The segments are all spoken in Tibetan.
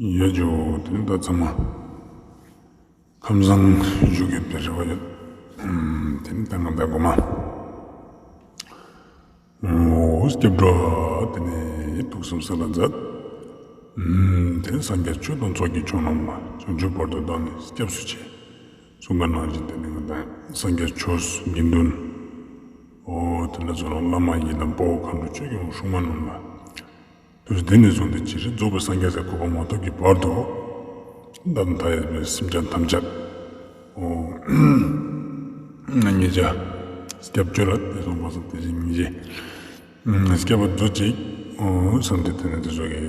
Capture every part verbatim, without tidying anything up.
ཡ་ཇོ། དེ་ནི་ད་ཚང་མ་ཁམས་བཟང་བཞུགས་ཡོད་པའི་རེ་བ་ཡོད། ཨམ། དེ་ནི་ད་ང་ད་གོ་མ། འོ། སྐྱབས་འགྲོ། དེ་ནི་ཐུགས་བསམ་གསལ་ལ་མཛད། ཨམ། དེ་ནི་སངས་རྒྱས་ཆོས་དང་ཚོགས་ཀྱི་མཆོག་རྣམས་ལ། བྱང་ཆུབ་བར་དུ་བདག་ནི་སྐྱབས་སུ་མཆི། གསུངས་པ་ནང་བཞིན་དེ་ནི་ང་དང་སངས་རྒྱས་ཆོས་དགེ་འདུན། འོ། དེ་ནི་ཚོ་ལ་བླ་མ་ཡི་དམ་དཔའ་བོ་མཁའ་འགྲོ་ཆོས་སྐྱོང་སྲུང་མ་རྣམས་ལ། དུས་འདི་ནས་བཟུང་སྟེ་ཇི་སྲིད་རྫོགས་པའི་སངས་རྒྱས་སའི་གོ་འཕང་མ་ཐོབ་ཀྱི་བར་དུ། བདག་དང་མཐའ་ཡས་པའི་སེམས་ཅན་ཐམས་ཅད། འོ། ང་ཉེ་ཆ་སྐྱབས་བཅོལ་ལ་དེ་སོང་པ་སོང་དེ་བཞིན་ཉེ་ཆ་སྐྱབས་པ་མཛོད་ཅིག། འོ། བསམ་སྟེ་དེ་ནས་དེ་ཚོ་གི་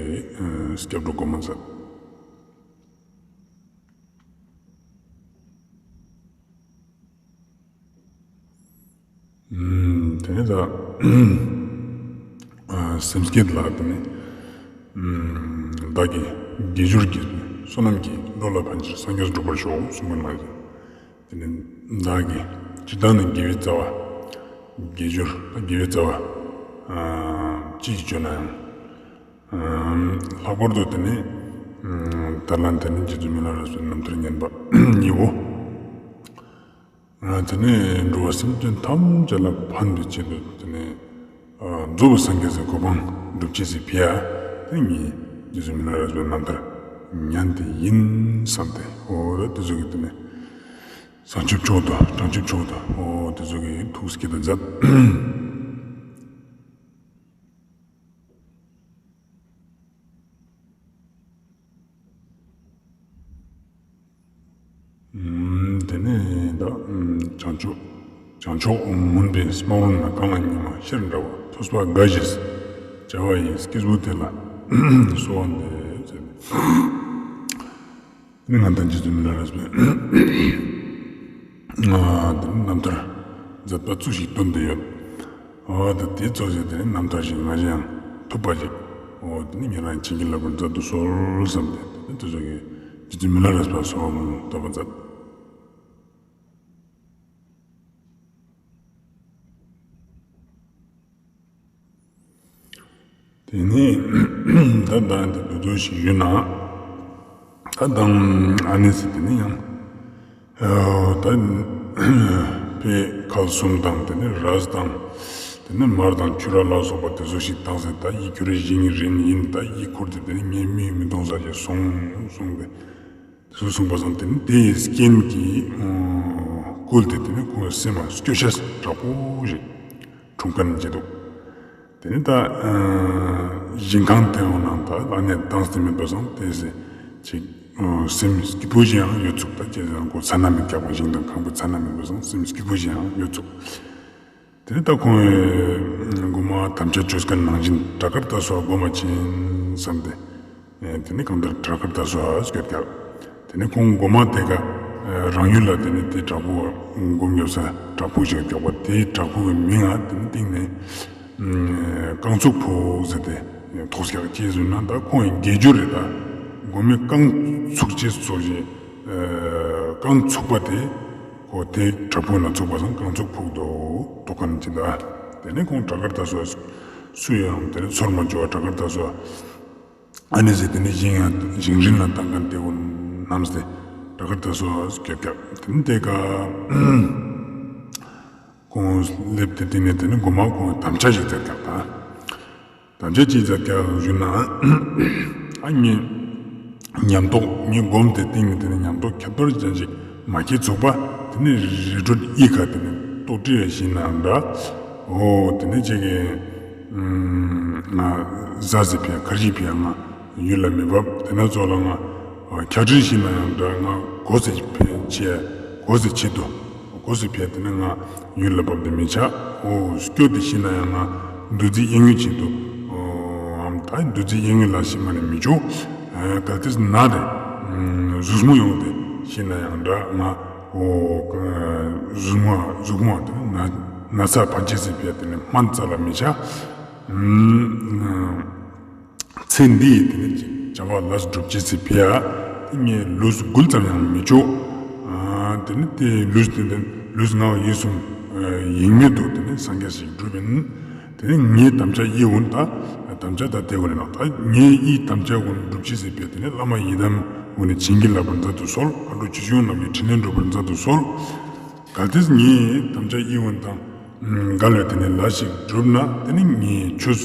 སྐྱབས་འགྲོ་སྒོ་མ་མཛད། ཨམ། དེ་ནས་ད་ཨ་སེམས་བསྐྱེད་ལ་དེ་ནས་ཨམ་བདག་གིས་དགེ་སྦྱོར་གྱི་བསོད་ནམས་ཀྱིས་འགྲོ་ལ་ཕན་ཕྱིར་སངས་རྒྱས་སུ་འགྲུབ་པར་ཤོག་གསུངས་པ་ནང་བཞིན། དེ་ནས་བདག་གིས་སྤྱིར་བཏང་ནས་དགེ་བའི་རྩ་བ། དགེ་སྦྱོར་དགེ་བའི་རྩ་བ་ཨ་ཅི་ཞིག་བརྗོད་ན་ཡང་། ཨམ། ལྷག་པར་དུ་དེ་ནི་ཨམ་ད་ལན་དེ་ནི་རྗེ་བཙུན་མི་ལ་རས་པའི་རྣམ་ཐར་ཉན་པ་གཉིས་པོ། ཨ། དེ་ནས་འགྲོ་བ་སེམས་ཅན་ཐམས་ཅད་ལ་ཕན་པའི་ཆེད་དུ་དེ་ནས་ཨ་རྫོགས་པའི་སངས་རྒྱས་སའི་གོ་འཕང་སྒྲུབ་ཅེས་སི་ཕི་ཡ། དེ་ངས་རྗེ་བཙུན་མི་ལ་རས་པའི་རྣམ་ཐར་ཉན་ཏེ་ཡིན་བསམ་སྟེ། འོ། ད་དེ་ཚོ་གི་དེ་ནས་བྱང་ཆུབ་མཆོག་ཏུ་བྱང་ཆུབ་མཆོག་ཏུ། འོ། དེ་ཚོ་གི་ཐུགས་བསྐྱེད་དུ་མཛད། ཨམ། དེ་ནས་ད་ཨམ་བྱང་ཆུབ་བྱང་ཕྱོགས་མུན་པའི་སྨག་རུམ་ན། གངས་ལ་ཉི་མ་ཤར་འདྲ་བ། ཐོས་པ་དགའ་ཞེས་བྱ་བ་ཡི། སྐྱེས་བུ་དེ་ལ་གསོལ་བ་འདེབས་ཟེར་ནས། ནི་ང་དང་རྗེ་བཙུན་མི་ལ་རས་པའི་ཨ་དེ་ནི་རྣམ་ཐར་མཛད་པ་ཚུལ་ཞིག་སྟོན་ཏེ་ཡོད། འོ། ད་དེ་ཚོ་ཞིག་དེ་ནི་རྣམ་ཐར་ཞིག་ང་ཞིག་ཡང་ཐུབ་པ་ཞིག། འོ། དེ་ནི་ཉན་རང་བྱིན་གྱིས་བརླབ་པར་མཛད་དུ་གསོལ་བསམ་སྟེ། དེ་ནི་དེ་ཚོ་གི་རྗེ་བཙུན་མི་ལ་རས་པ་གསོལ་བ་བཏབ་པ་མཛད། དེ་ནས་ད་ལྟ་འདི་འདུག་འདུག་ཞིག་ཡོད་ན། ད་དང་ཨ་ནེ་ཟེར་དེ་ནི་ཡང་ཨ་ད་དཔེ་ཁལ་གསུམ་དང་། དེ་ནི་རས་དང་། དེ་ནི་མར་དང་ཆུ་ར་ལ་སོགས་པ་དེ་ཚོ་ཞིག་བཏང་ཟེར། ད་ཡིད་ཁྱོད་རེ་ཞིང་རེ་ཡིན། ད་ཡིད་ཁུར་ཏེ་དེ་ནི་ངའི་མིག་མི་མཐོང་ས་ཞིག་སོང་གསུངས་ཏེ། དེ་ཚོ་གསུངས་པ་སོང་། དེ་ནི་དེའི་རྐྱེན་གྱིས་ཨ་བསྐུལ་ཏེ་དེ་ནི་ཁོང་སེམས་ལ་སྐྱོ་ཤས་དྲག་པོ་ཞིག་འཁྲུངས་མཁན་ཅིག་འདུག། དེ་ནི་ད་ཨ་ཞིང་ཁང་དེ་འོང་ན་ད་ཨ་ནེ་བཏང་སྟེ་མེད་པ་སོང་། དེ་ཟེར་ཅིག་ཨ་སེམས་སྐྱིད་པོ་ཞིག་ཡང་ཡོད་ཚུགས། ད་ཅི་ཟེར་ན་ཁོ་ཚ་ན་མེད་ཀྱག་པ། ཞིང་དང་ཁང་པའི་ཚ་ན་མེད་པ་སོང་། སེམས་སྐྱིད་པོ་ཞིག་ཡང་ཡོད་ཚུགས། དེ་ནས་ད་ཁོང་གོ་མ་དམ་བཅའ་བཅོལ་མཁན་ནང་བཞིན་བྲག་དཀར་རྟ་སོགས་སྒོམ་པར་ཕྱིན་བསམ་སྟེ། དེ་ནས་གང་ལྟར་བྲག་དཀར་རྟ་སོགས་སྐྱོད་ཀྱག། དེ་ནས་ཁོང་གོ་མ་དེ་ག་རང་ཡུལ་ལ་དེ་ནས་དེ་བྲག་ཕུག་སྒོམ་ཡོད་ས་བྲག་ཕུག་ཞིག་ཀྱག་པ། དེའི་བྲག་ཕུག་གི་མིང་ང་དེ་ནས་སྟེང་ནས་རྐང་ཚུགས་ཕུག་ཟེར་ཏེ་ཐོགས་ཀྱག། ཅི་ཟེར་ན་ད་ཁོང་དགེ་སྦྱོར་རེད། ད་སྒོམ་མེ་རྐང་ཚུགས་ཅེས་སོགས་ཀྱི་རྐང་ཚུགས་པ་དེ། ཁོ་དེ་བྲག་ཕུག་ན་ཚུགས་པ་སོང་། རྐང་ཚུགས་ཕུག་ཏུ་ཐོགས་མཁན་ཅིག་འདུག། དེ་ནས་ཁོང་བྲག་དཀར་རྟ་སོགས་སུ་ཡང་དེ་ནས་ཚོར་མ་བཅུག་པ། བྲག་དཀར་རྟ་སོགས་ཨ་ནེ་ཟེར་དེ་ནས་ཞིང་ཡང་ཞིང་རིན་ལ་བཏང་མཁན་དེ་བོ་རྣམས་ཏེ་བྲག་དཀར་རྟ་སོགས་སྐྱོད་ཀྱག། དེ་ནས་དེ་ག་ཁོང་སླེབས་ཏེ་དེ་ནས་དེ་ནས་གོ་མ་ཁོང་དམ་བཅའ་ཞིག་མཛད་ཀྱག་ད། དམ་བཅའ་ཅི་མཛད་ཀྱག་ཞུ་ན། ཨ་ངས་ཉམས་རྟོགས་ངས་སྒོམ་དེ་སྟེང་ནས་དེ་ནས་ཉམས་རྟོགས་ཁྱད་པར་ཅན་ཅིག་མ་སྐྱེས་ཚུགས་པ། དེ་ནས་རི་ཁྲོད་གཡུལ་ཁ་དེ་ནས་ལྟོ་ཁྲི་ཡ་ཞིག་ན་འདྲ། འོ། དེ་ནས་ཅིག་གི་ང་ཟ་ཟི་ཕི་ཡ་ཁར་ཞིག་ཕི་ཡ་ང་ཡུལ་ལ་མི་བབ། དེ་ན་ཚོ་ལ་ང་ཁྱ་ཁྲི་ཞིག་ན་ཡང་འདྲ། ང་གོ་ཟི་ཕི་ཡ་ཆེ་གོ་ཟི་ཆེ་དུ། གོ་སི་ཕེ་དེ་ནི་ང་ཡུལ་ལ་བབས་ཏེ་མི་ཆགས། འོ། སྐྱོ་དེ་ཤི་ན་ཡང་ང་འདུ་འཛི་གཡེང་བའི་ཆེད་དུ། ཨམ། ད་འདུ་འཛི་གཡེང་བའི་ལ་ཤི་མ་ནི་མི་ཆོག། གལ་ཏེ་ན་དེ་གཟུགས་མོ་ཡོང་སྟེ་ཤི་ན་ཡང་འདྲ། ང་འོ་གཟུགས་མོ་གཟུགས་མོ་དེ་ན་ན་ཚ་ཕན་ཆད་སི་ཕེ་དེ་ནི་སྨན་རྩ་ལ་མི་ཆགས། ཨམ། ཚེ་འདི་ཡི་དེ་ནི་བྱ་བ་ལས་སྒྲུབ་ཅེས་སི་ཕི་ཡ། དེ་ངས་ལུས་འགུལ་ཙམ་ཡང་མི་ཆོག། ཨ། དེ་ནི་དེ་ལུས་དེ་ནི་ལུས་ངག་ཡིད་གསུམ་ཡེངས་མེད་དུ་དེ་ནི་སངས་རྒྱས་ཤིག་སྒྲུབ་ཡིན། དེ་ནི་ངའི་དམ་བཅའ་ཡིད་འོང་ད་ དམ་བཅའ་ད་དེ་གོ་ནས་ན། ད་ངས་ཡི་དམ་བཅའ་གོ་ནས་སྒྲུབ་ཅེས་ཟེར་བས། དེ་ནས་བླ་མ་ཡི་དམ་གོ་ནས་བྱིན་གྱིས་བརླབ་པར་མཛད་དུ་གསོལ། མཁའ་འགྲོ་ཆོས་སྐྱོང་རྣམས་ཀྱི་ཕྲིན་ལས་འགྲུབ་པར་མཛད་དུ་གསོལ། གལ་ཏེ་ངས་དམ་བཅའ་ཡི་གོ་ནས་དང་འགལ་བའི་དེ་ནས་ལས་ཤིག་བསྒྲུབས་ན། དེ་ནས་ངས་ཆོས་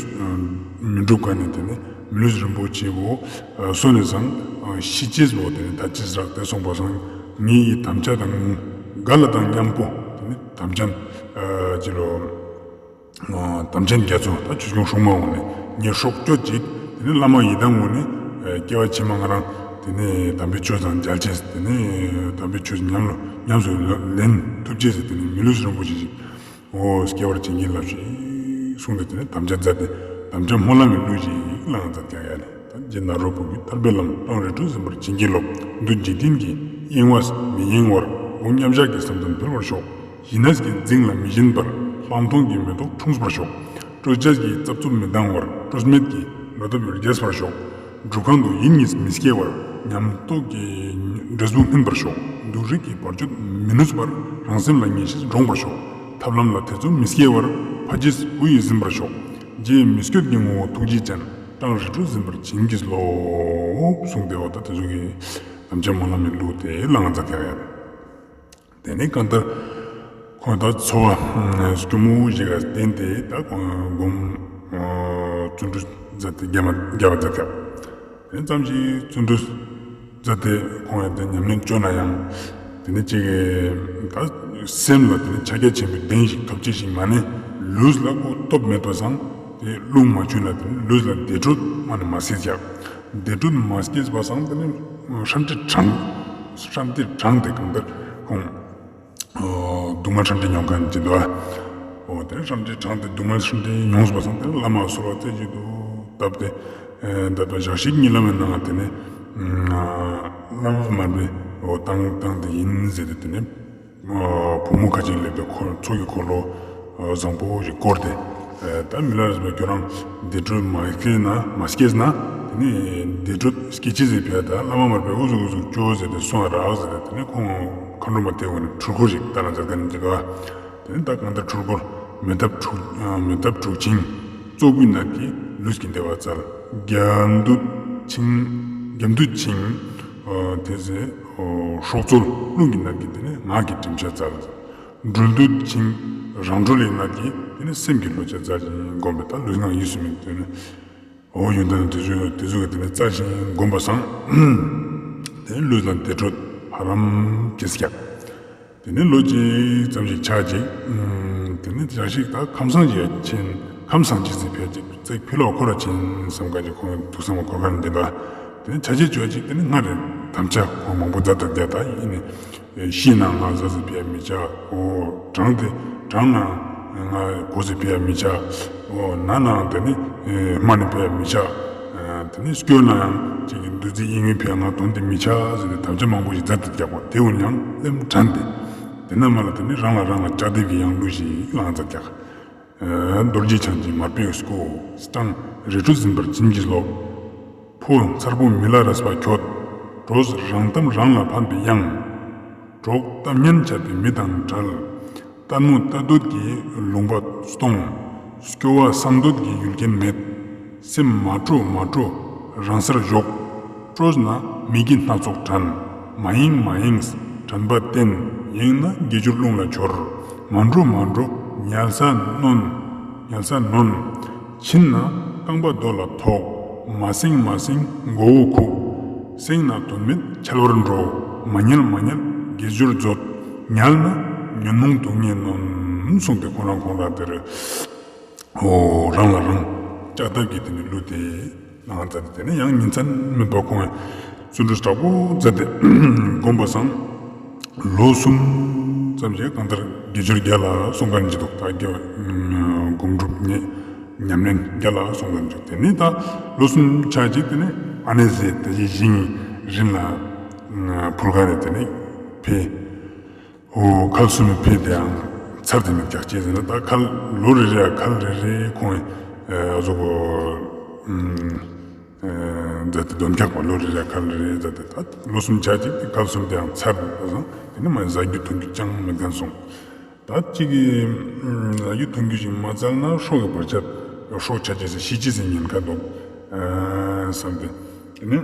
མི་འགྲུབ་ག་ནས་དེ་ནས་མི་ལུས་རིན་པོ་ཆེ་བོ་གསོལ་ནས་སང་ཤི་ཅེས་བོ་དེ་ནས་ད་ཅི་ཟེར་དེ་སོང་པ་སང་ངས་ཡི་དམ་བཅའ་དང་འགལ་ལ་དང་མཉམ་པོ་དེ་ནས་དམ་ཅན་ཅི་ལོ། དམ་ཅན་རྒྱ་མཚོ་ད་ཆོས་སྐྱོང་སྲུང་མ་འོང་ནས་ངས་སྲོག་གཅོད་ཅིག་དེ་ནས་བླ་མ་ཡི་དམ་འོང་ནས་སྐྱེ་བ་ཕྱི་མ་ང་རང་དེ་ནས་དམ་པའི་ཆོས་དང་མཇལ་ཅེས། དེ་ནས་དམ་པའི་ཆོས་ཉམས་ལ་ཉམས་སུ་ལེན་ཐུབ་ཅེས་ཟེར། དེ་ནས་མི་ལུས་རིན་པོ་ཆེ་ཞིག་འོ་སྐྱེ་བར་བྱིན་གྱིས་བརླབས་ཤིག་གསུངས་ཏེ། དེ་ནས་དམ་བཅའ་མཛད་དེ་དམ་བཅའ་སྨོན་ལམ་གྱི་གླུ་ཞིག་བླངས་མཛད་ཀྱང་ཡ་ནས། ད་རྗེ་ནཱ་རོ་པ་གི་ཐར་པའི་ལམ་སྤྲང་རི་ཁྲོད་ཟིན་པར་བྱིན་གྱིས་རློབས། མདུན་འཇིག་རྟེན་གྱི་གཡེང་བ་མི་གཡེང་བར། དགུང་མཉམ་བཞག་གི་བསམ་གཏན་འཕེལ་བར་ཤོག། ཞི་གནས་ཀྱི་རྫིང་ལ་མི་ཞེན་པར། ལྷག་མཐོང་གི་མེ་ཏོག་འཁྲུངས་པར་ཤོག། སྤྲོས་བཅས་ཀྱི་རྩབ་རྩུབ་མི་ལྡང་བར། སྤྲོས་མེད་ཀྱི་བློ་སྟོབས་རྒྱས་པར་ཤོག། སྒྲུབ་ཁང་དུ་ཡིད་གཉིས་མི་སྐྱེ་བར། ཉམས་རྟོགས་ཀྱི་འབྲས་བུ་སྨིན་པར་ཤོག། སྡུག་རུས་ཀྱི་བར་ཆད་མི་ནུས་པར། རང་སེམས་ལ་ངེས་ཤེས་འདྲོངས་པར་ཤོག། ཐབས་ལམ་ལ་ཐེ་ཚོམ་མི་སྐྱེ་བར། ཕ་རྗེས་བུ་ཡིས་ཟིན་པར་ཤོག། རྗེ་མི་བསྐྱོད་ཀྱི་ངོ་བོ་ཐུགས་རྗེ་ཅན། སྤྲང་རི་ཁྲོད་ཟིན་པར་བྱིན་གྱིས་རློབས་གསུངས་ཏེ། འོ་ད་དེ་ཚོ་གི་དམ་བཅའ་སྨོན་ལམ་གྱི་གླུ་དེ་བླངས་མཛད་ཀྱང་ཡ། དེ་ནས་གང་ལྟར་ཁོང་ད་འཚོ་བ་སྐྱོ་མོ་ཞིག་ག་བརྟེན་ཏེ། ད་ཁོང་སྒོམ་བརྩོན་འགྲུས་མཛད་དེ་རྒྱ་མ་རྒྱ་བ་མཛད་ཀྱང་། དེ་ཙམ་ཞིག་བརྩོན་འགྲུས་མཛད་དེ་ཁོང་ཡང་དེ་ཉམས་ལེན་བཅོས་ན་ཡང་། དེ་ནས་ཅིག་ད་སེམས་ལ་དེ་ནས་ཕྱག་རྒྱ་ཆེན་པོའི་གདེང་ཞིག་ཐོབ་ཅེས་ཤིག་མ་ནས། ལུས་ལ་ཁོ་སྟོབས་མེད་པ་སང་དེ་རླུང་མ་ཆུད་ན་དེ་ནས་ལུས་ལ་བདེ་དྲོད་མ་ནས་མ་སྐྱེས་ཀྱང་། བདེ་དྲོད་མ་སྐྱེས་པ་སང་དེ་ནས་ཧྲམ་ཏེ་གྲང་། ཧྲམ་ཏེ་གྲང་སྟེ་གང་ལྟར་ཁོང་སྡུག་བསྔལ་ཧྲམ་ཏེ་མྱོང་མཁན་ཅིག་འདུག་ཨ། འོ་དེ་ནས་ཧྲམ་ཏེ་གྲང་སྟེ་སྡུག་བསྔལ་ཧྲམ་ཏེ་མྱོང་སོང་པ་སང་དེ་ནས་བླ་མ་གསོལ་བ་རྩེ་གཅིག་ཏུ་བཏབ་སྟེ། ད་ལྟ་ཞག་ཞིག་གཉིད་ལམ་མའི་ནང་དེ་ནས་བླ་མ་མར་པས་འོ་བཏང་བཏང་དེ་ཡིན་ཟེར་ཏེ། དེ་ནས་བུ་མོ་ཁ་ཅིག་སླེབས་ཏེ་ཁོ་ཚོགས་ཀྱི་འཁོར་ལོ་བཟང་པོ་ཞིག་བསྐོར་ཏེ། ད་མི་ལ་རས་པ་ཁྱོད་རང་བདེ་དྲོད་མ་སྐྱེས་ན་མ་སྐྱེས་ན་དེ་ནས་བདེ་དྲོད་སྐྱེ་ཅི་ཟེར་བས། ད་བླ་མ་མར་པས་འུ་ཟུག་འུ་ཟུག་ཅོ་ཟེར་ཏེ་གསུངས་རག་ཟེར་ཏེ། དེ་ནས་ཁོང་མཁའ་འགྲོ་མ་དེ་འོ་ནས་འཁྲུལ་འཁོར་ཞིག་བཏང་ན་མཛད་མཁན་ཅིག་འདུག་ཨ། དེ་ནས་ད་གང་ལྟར་འཁྲུལ་འཁོར་མེ་ཐབ་འཁྲུག་མེ་ཐབ་འཁྲུག་ཅིང་བཙོག་པའི་ནད་ཀྱིས་ལུས་ཀྱི་བདེ་བ་བཙལ། རྒྱ་མདུད་ཆིངས་རྒྱ་མདུད་ཆིངས་དེ་ཟེར། སྲོག་རྩོལ་རླུང་གི་ནད་ཀྱིས་དེ་ནས་ངག་གི་གྲིབ་ཆ་བཙལ། སྦྲུལ་མདུད་ཆིངས་རང་གྲོལ་ཡི་ནད་ཀྱིས་དེ་ནས་སེམས་ཀྱི་བློ་ཆ་བཙལ་ཞིང་བསྒོམས་པས། ད་ལུས་ངག་ཡིད་གསུམ་མིན་དེ་ནས། འོ་ཡོན་ཏན་དེ་ཚོ་དེ་ཚོ་གི་དེ་ནས་བཙལ་ཞིང་བསྒོམས་པ་སང་། དེ་ནས་ལུས་ལ་བདེ་དྲོད་ཧ་ལམ་སྐྱེས་ཀྱང་། དེ་ནས་ལོ་གཅིག་ཙམ་ཞིག་ཆགས་ཅིག་དེ་ནས་ཞག་ཞིག་ད་ཁམས་སངས་ཀྱི་ཆེན་ཁམས་སངས་ཀྱི་ཟེར་ཕལ་ཅིག་ཙིག་ཕི་ལོག་ཁོ་ར་ཆེན་བསམ་ག་ཅིག་ཁོང་ཐུགས་བསམ་འཁོར་ག་ནས་འདི་ལ། དེ་ནས་ཆ་ཆེ་ཆོས་ཅིག་དེ་ནས་སྔར་རེ་དམ་བཅའ་ཁོང་མང་པོ་མཛད་དུ་བསྡད། ད་ཡིན་ནས། ཤི་ན་ང་བཟའ་ཟིག་ཕེ་མི་ཆ། འོ་གྲང་དེ་གྲང་ན་ང་གོ་ཟིག་ཕེ་མི་ཆ། འོ་ན་ན་དེ་ནི་སྨན་ནི་ཕེ་མི་ཆ། དེ་ནི་སྐྱོ་ན་ཡང་ཅིག་གི་འདུ་འཛི་གཡེང་བའི་ཕེ་ང་དོན་དེ་མི་ཆ་ཟེར་ཏེ་དམ་བཅའ་མང་པོ་ཞིག་མཛད་དུ་བསྡད་པ་དེ་འུ་ཡང་སེམས་དྲན་ཏེ། དེ་ན་མ་ལ་དེ་ནི་རང་ལ་རང་ལ་ལྕགས་ཐེབས་ཀྱི་ཡང་གླུ་ཞིག་བླངས་མཛད་ཀྱང་། རྡོ་རྗེ་འཆང་ཆེན་མར་པའི་སྐུ། སྤྲང་རི་ཁྲོད་ཟིན་པར་བྱིན་གྱིས་རློབས། ཕོ་མཚར་པོ་མི་ལ་རས་པ་ཁྱོད། གྲོགས་རང་གཏམ་རང་ལ་ཕན་པའི་གཡང་། གྲོགས་གཏམ་སྙན་བྱ་སྟེ་མི་དང་བྲལ། ལྟད་མོ་ལྟ་འདོད་ཀྱི་ལུང་པ་སྟོང་། སྐྱོ་བ་བསམ་འདོད་ཀྱི་ཡུལ་རྐྱེན་མེད། སེམས་མ་སྤྲོ་མ་སྤྲོ་རང་སར་ཞོག། སྤྲོས་ན་མི་དགེ་སྣ་ཚོགས་དྲན། མ་ཡེངས་མ་ཡེངས་དྲན་པ་བསྟེན། ཡེངས་ན་དགེ་སྦྱོར་རླུང་ལ་འཆོར། མ་འགྲོ་མ་འགྲོ་ཉལ་ས་གནོན། ཉལ་ས་གནོན། ཕྱིན་ན་རྐང་པ་རྡོ་ལ་ཐོགས། མ་སེང་མ་སེང་མགོ་བོ་ཁུག། སེང་ན་དོན་མེད་འཆལ་བར་འགྲོ། མ་ཉལ་མ་ཉལ་དགེ་སྦྱོར་མཛོད། ཉལ་ན་ཉོན་མོངས་དུག་ལྔས་གནོན་གསུངས་ཏེ། ཁོང་རང་ཁོང་རང་དེར། འོ་རང་ལ་རང་ལྕགས་ཐབ་ཀྱི་དེ་ནི་གླུ་དེ་བླངས་མཛད་དེ། དེ་ནས་ཡང་ཉིན་མཚན་མེད་པར་ཁོང་བརྩོན་འགྲུས་དྲག་པོ་མཛད་དེ་བསྒོམས་པ་སང་ལོ་གསུམ་ཙམ་ཞིག་གང་ལྟར་དགེ་སྦྱོར་རྒྱ་ལ་སོང་མཁན་ཅིག་འདུག་ད་དགེ་བ་སྒོམ་སྒྲུབ་ཉེ་ཉམས་ལེན་རྒྱ་ལ་སོང་མཁན་ཅིག་དེ་ནས་ད་ལོ་གསུམ་ཆགས་ཅིག་དེ་ནས་ཨ་ནེ་ཟེར་དེ་ཞིག་ཞིང་རིན་ལ་ཕུར་ཁ་རེ་དེ་ནས་ཕེ། འོ་ཁལ་གསུམ་ཕེ་དེའང་ཚར་དེ་མི་རྒྱག་ཅེས་ཟེར་ན། ད་ཁལ་ལོ་རེ་རེ་ཁལ་རེ་རེ་ཁོང་ཨ་ཟོ་གོ་མཛད་དེ་དོན་རྒྱག་པ་ལོ་རེ་རེ་ཁལ་རེ་རེ་མཛད་དེ། ད་ལོ་གསུམ་ཆགས་ཅིག་དེ་ཁལ་གསུམ་དེའང་ཚར་དེ་སོང་། དེ་ནི་མ་ཟ་རྒྱུ་འཐུང་རྒྱུ་ཅང་མེད་མཁན་སོང་། ད་གཅིག་གིས་ཟ་རྒྱུ་འཐུང་རྒྱུ་ཞིག་མ་བཙལ་ན་སྲོག་གི་བར་ཆད་ སྲོག་ཆགས་ཅེས་ཟེར་ཤི་ཅེས་ཟེར་ཉེན་ཁ་འདུག་བསམ་སྟེ། དེ་ནས་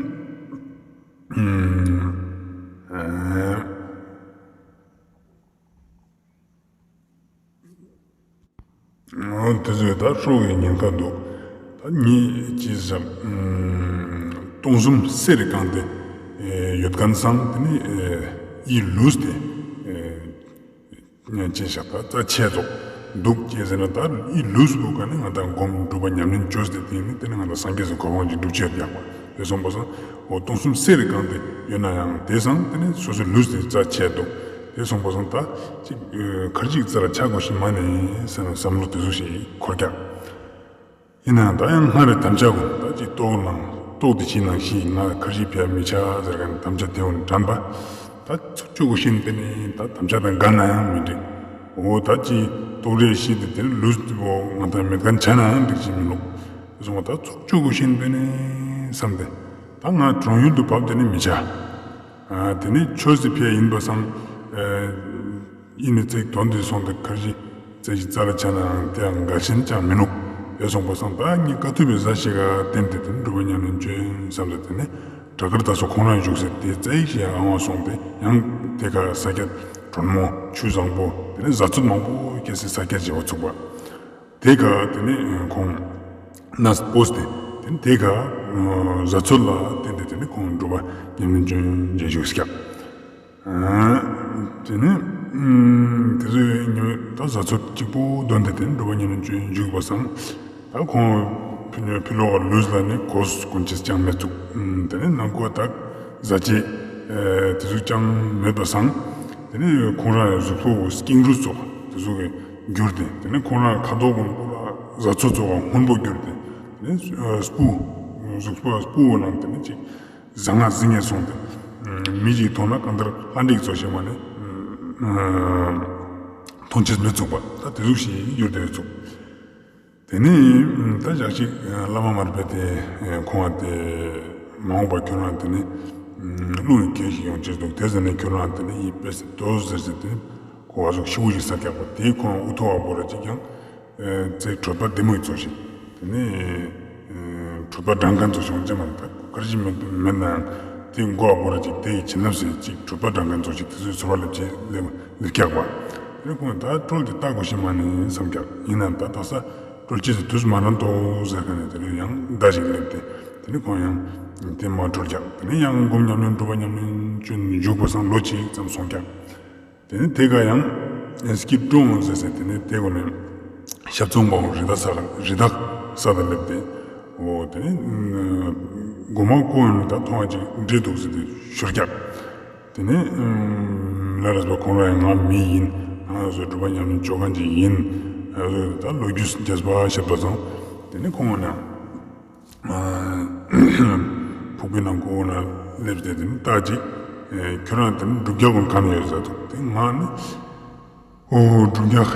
དེ་ཚོས་ད་སྲོག་གི་ཉེན་ཁ་འདུག་ད་ཉིད་ཅེས་བསམ། སྟོང་གསུམ་གསེར་གང་སྟེ་ཡོད་མཁན་སང་དེ་ནི་ཡིད་ལུས་ཏེ། ཅེས་བྱ་ད་རྩ་ཆད་ཙོག་འདུག་ཅེས་ཟེར་ན། ད་ཡིད་ལུས་པོ་ག་ནི་ང་དང་སྒོམ་སྒྲུབ་པ་ཉམས་ལེན་བཅོས་ཏེ་དེ་ནི་དེ་ནི་ང་དང་སངས་རྒྱས་སུ་གོ་འཕང་གི་སྒྲུབ་བྱེད་ཡག་པ་དེ་སོང་པ་སང་། འོ་སྟོང་གསུམ་གསེར་རེ་གང་དེ་ཡོད་ན་ཡང་དེ་སང་དེ་ནི་སོ་སོའི་ལུས་དེ་རྩ་ཆད་འདུག་དེ་སོང་པ་སང་ད་ཅིག་ཁར་ཅིག་རྩ་ལ་ཆག་དགོས་ཤིག་མ་ནི་ཟེར་ན་བསམ་བློ་དེ་ཚོ་ཞིག་འཁོར་ཀྱག་ཡིན་ནའང་ད་ཡང་སྔར་རེ་དམ་བཅའ་གོ་ད་ཅིག་ལྟོགས་ན་ལྟོགས་དེ་ཕྱིན་ནང་ཞིག་ང་ཁར་ཞིག་ཕྱིར་མི་ཆགས་ཟེར་མཁན་དམ་བཅའ་དེ་འོ་དྲན་པ། ད་ཚུགས་ཆུ་གོ་ཤིན་དེ་ནི་ད་དམ་བཅའ་དང་འགལ་ན་ཡང་མི་འགྲིག་འོ་ད་ཅིག་ལྟོགས་རེ་ཞིག་དེ་དེར་ལུས་འོ་ང་དང་མེད་མཁན་ཆ་ན་ཡང་འགྲིག་ཅིག་མི་ནུག་གསུངས་པ། ད་ཚུགས་ཆུ་གོ་ཤིན་དེ་ནི་བསམ་སྟེ་ད་ང་གྲོང་ཡུལ་དུ་བབས་དེ་ནི་མི་བྱ། དེ་ནི་ཆོས་སི་ཕྱིར་ཡིན་པ་སང་། ཡིན་ནི་ཚིག་དོན་དེ་སོང་སྟེ་ཁར་ཞིག་རྩེ་ཞིག་རྩ་ལ་ཆ་ནའང་དེའང་འགལ་ཞིན་ཅང་མི་ནུག་དེ་སོང་པ་སང་ད་ངས་དཀའ་ཐུབ་པའི་གཟའ་ཞིག་ག་བརྟེན་ཏེ་དེ་ནི་སྒྲུབ་པ་ཉམས་ལེན་བཅོས་བསམ་སྟེ་དེ་ནི་བྲག་དཀར་ད་སོ་ཁོང་རང་བཞུགས་སའི་དེ་རྩེ་ཞིག་ཨང་བ་སོང་སྟེ་ཡང་དེ་ག་ས་སྐྱ་དྲོན་མོ་ཆུ་བཟང་པོ་དེ་ནི་བཟའ་ཚོད་མང་པོ་སྐྱེ་སའི་ས་སྐྱ་བྱེ་བ་ཚུགས་པ། དེ་ག་དེ་ནི་ཁོང་ན་སྤོས་ཏེ་དེ་ནི་དེ་ག་བཟའ་ཚོད་ལ་བརྟེན་ཏེ་དེ་ནི་ཁོང་སྒྲུབ་པ་ཉམས་ལེན་བཅོས་བྱེད་བཞུགས་ཀྱག་དེ་ནས་དེ་ཚོའི་ཉི་མ་ད་བཟའ་ཚོད་གཅིག་པུ་འདོན་ཏེ་དེ་ནས་སྒྲུབ་པ་ཉམས་ལེན་བཅོས་བཞུགས་པ་སང་། ད་ཁོང་ཕི་ཕི་ལོགས་ལུས་ལ་ནི་གོས་གོན་ཆས་ཅང་མེད་ཚུགས། དེ་ནས་ནང་ཁོ་ད་བཟའ་ཆས་དེ་ཚོ་ཅང་མེད་པ་སང་། དེ་ནས་ཁོང་རང་གཟུགས་པོ་སྐྱིང་རུས་ཙོགས་དེ་ཚོ་གི་གྱུར་ཏེ་དེ་ནས་ཁོང་རང་ཁ་དོག་གོན་པོ་ལ་བཟའ་ཚོད་ཙོགས་སྔོན་པོ་གྱུར་ཏེ་དེ་ནས་སྤུ་གཟུགས་པོ་སྤུ་བོ་ནང་དེ་ནས་ཅིག་ཟང་ང་ཟིང་ངེ་སོང་སྟེ། མི་གཅིག་མཐོང་ན་གང་ལྟར་ལྷ་འདྲེ་ཚོ་ཞིག་མ་ནས་མཐོང་ཆེས་མི་ཚུགས་པ་ད་དེ་ཟུག་ཞིག་གྱུར་ཏེ་ཚུགས། དེ་ནས་ད་ཞག་ཅིག་བླ་མ་མར་པས་དེ་ཁོང་བ་དེ་མ་འོངས་པ་ཁྱོད་རང་དེ་ནས་ཀླུ་ཡི་གེ་ཞིག་ཡོང་ཆེས་འདུག་དེ་ཟེར་ནས་ཁྱོད་རང་དེ་ནས་ཡིད་པས་སེ་དོ་ཟེར་ཟེར་དེ་ཁོ་བ་ཟུག་ཤི་བོ་ཞིག་ས་རྒྱག་པ་དེའི་ཁོང་དབུ་ཐོག་བ་བོ་ར་ཅིག་ཀྱང་། རྩེ་གྲོད་པ་བདེ་མོ་ཡི་ཚོ་ཞིག་དེ་ནས་གྲོད་པ་འགྲང་མཁན་ཚོ་ཞིག་འོང་ཅི་མ་རེད། ད་གར་ཞིག་མེད་མེད་ནའང་དེའི་མགོ་བ་བོ་ར་ཅིག་དེ་ཡི་བྱིན་རླབས་ཟེར་ཅིག་གྲོད་པ་འགྲང་མཁན་ཚོ་ཞིག་དེ་ཚོའི་ཚོར་བ་ལ་བྱེད་ལེ་ལེབ་རྒྱག་པ། དེ་ནས་ཁོང་ད་ཀྲོལ་དེ་ལྟ་དགོས་ཤེས་མ་ནི་བསམ་རྒྱག་ཡིན་ནའང་ད་དག་ས་ཀྲོལ་ཅི་ཟེར་དུས་མ་རན་ཏོ་ཟེར་མཁན་ནས་དེ་ནས་ཡང་མདའ་ཞིག་སླེབས་ཏེ་དེ་ནས་ཁོང་ཡང་དེ་མ་ཀྲོལ་རྒྱག་དེ་ནས་ཡང་སྒོམ་ཉམས་ལེན་སྒྲུབ་པ་ཉམས་ལེན་བཅུ་ནས་བཞུགས་པ་སང་ལོ་གཅིག་ཙམ་སོང་རྒྱག་དེ་ནས་དེ་ག་ཡང་སྐྱིད་ཀྲུང་ཟེར་ཟེར་དེ་ནས་དེ་གོ་ནས་ཞབས་ཚོང་པ་རི་དྭགས་ས་རི་དྭགས་ས་དང་སླེབས་ཏེ། འོ་དེ་ནས་མགོ་མ་ཀོ་ཡང་ད་མཐོང་བ་ཅིག་འདྲེ་འདུག་ཟེར་ཏེ་ཤོར་རྒྱག་དེ་ནས་ལ་རས་པ་ཁོང་རང་ཡང་ང་མི་ཡིན། ང་ཚོ་སྒྲུབ་པ་ཉམས་ལེན་བཅོ་མཁན་ཅིག་ཡིན། ང་ཚོ་ད་ལོ་རྒྱུས་རྒྱས་པ་བཤད་པ་སང་དེ་ནས་ཁོང་ན། ཕུག་པའི་ནང་ཁོག་ན་སླེབས་ཏེ་དེ་ནི་ལྟ་ཅིག་ཁྱོད་རང་དེ་ནི་སྒྲུབ་རྒྱག་གོ་ག་ནས་ཡོད་ཟེར་འདུག་དེ་ང་ནི་ཨོ་སྒྲུབ་རྒྱག་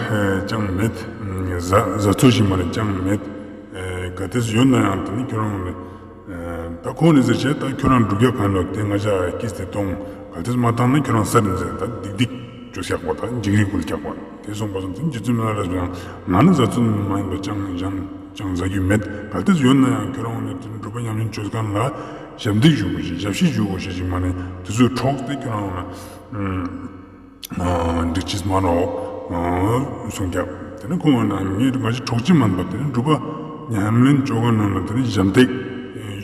ཅང་མེད། བཟའ་བཟའ་ཚོད་ཞིག་མ་ནས་ཅང་མེད། གལ་ཏེ་ཡོད་ན་ཡང་དེ་ནི་ཁྱོད་རང་ནི་ད་ཁོང་ནི་ཟེར་བྱས་ད་ཁྱོད་རང་སྒྲུབ་རྒྱག་ག་ནས་དེ་ང་ཅག་ཀིས་དེ་གཏོང་གལ་ཏེ་མ་བཏང་ན་ཁྱོད་རང་ས་རིན་ཟེར་ད་སྡིག་སྡིག་བཅོས་བཞག་པ་དང་འཇིགས་རིགས་ཀུན་རྒྱག་པ་དེ་སོང་པ་སོང་དེ་རྗེ་བཙུན་མི་ལ་རས་པ་ཡང་ང་ནི་བཟའ་ཚོད་མ་ཡིན་པ་ཅང་ཡང་ཅང་བཟའ་རྒྱུ་མེད། གལ་ཏེ་ཡོད་ན་ཡང་ཁྱོད་རང་ནི་དེ་སྒྲུབ་པ་ཉམས་ལེན་བཅོས་མཁན་ལ་ཞབས་འདེགས་ཞུ་དགོས་ཤིག་ཞབས་ཕྱི་ཞུ་དགོས་ཤིག་ཞིག་མ་ནི་དེ་ཚོའི་གྲོགས་དེ་ཁྱོད་རང་ལ་འགྲིག་ཅིས་མ་རོགས་གསུང་རྒྱག་དེ་ནི་ཁོང་ང་ན་ངས་ང་ཞིག་གྲོགས་ཅི་མིན་པ་དེ་ནི་སྒྲུབ་པ་ཉམས་ལེན་བཅོས་མཁན་ནང་ལ་དེ་ནི་ཞབས་འདེགས་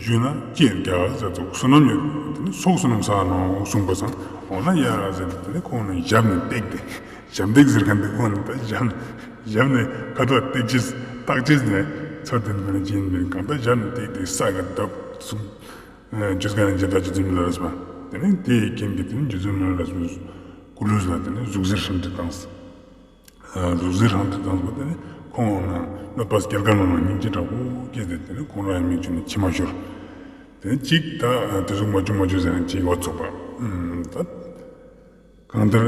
ཞུས་ན་ཅི་ཡང་རྒྱག་ཟེར་ཚོགས་བསོད་ནམས་ཡོད་དེ་ནི་སོགས་བསོད་ནམས་བསགས་ནོ་གསུངས་པ་སང་འོ་ན་ཡ་ཟེར་དེ་ནི་ཁོང་ནི་ཞབས་ནས་བཏེགས་ཏེ། ཞབས་འདེགས་ཟེར་མཁན་དེ་ཁོང་ནི་ད་ཞབས་ཞབས་ནས་ཁ་ཐག་བཏེག་ཅེས་བཏགས་ཅེས་ནས་ཚར་དེ་འདི་ནས་ཅི་ཡིན་མིན་གང་ལྟར་ཞབས་ནས་བཏེགས་ཏེ་ས་ག་བརྡབ་གསུངས། ཇོ་སྐད་ནས་ཇི་ལྟར་རྗེ་བཙུན་མི་ལ་རས་པ། དེ་ནས་དེའི་རྐྱེན་གྱིས་དེ་ནས་རྗེ་བཙུན་མི་ལ་རས་པའི་སྐུ་ལུས་ལ་དེ་ནས་གཟུགས་གཟེར་ཧྲིལ་ཧྲིལ་བཏང་། གཟུགས་གཟེར་ཧྲིལ་ཧྲིལ་བཏང་པ་དེ་ནས་ཁོང་ནང་གནོད་པ་སྐྱེལ་མཁན་ནང་ལ་སྙིང་རྗེ་དྲག་པོ་སྐྱེས་ཏེ་དེ་ནས་ཁོང་རང་ཡང་མིག་ཆུ་ནས་མཆི་མ་ཤོར། དེ་ནས་གཅིག་ད་དེ་ཟུག་མ་བྱུང་མ་བྱུང་ཟེར་ན་གཅིག་འོ་ཚུགས་པ། ད། གང་ལྟར་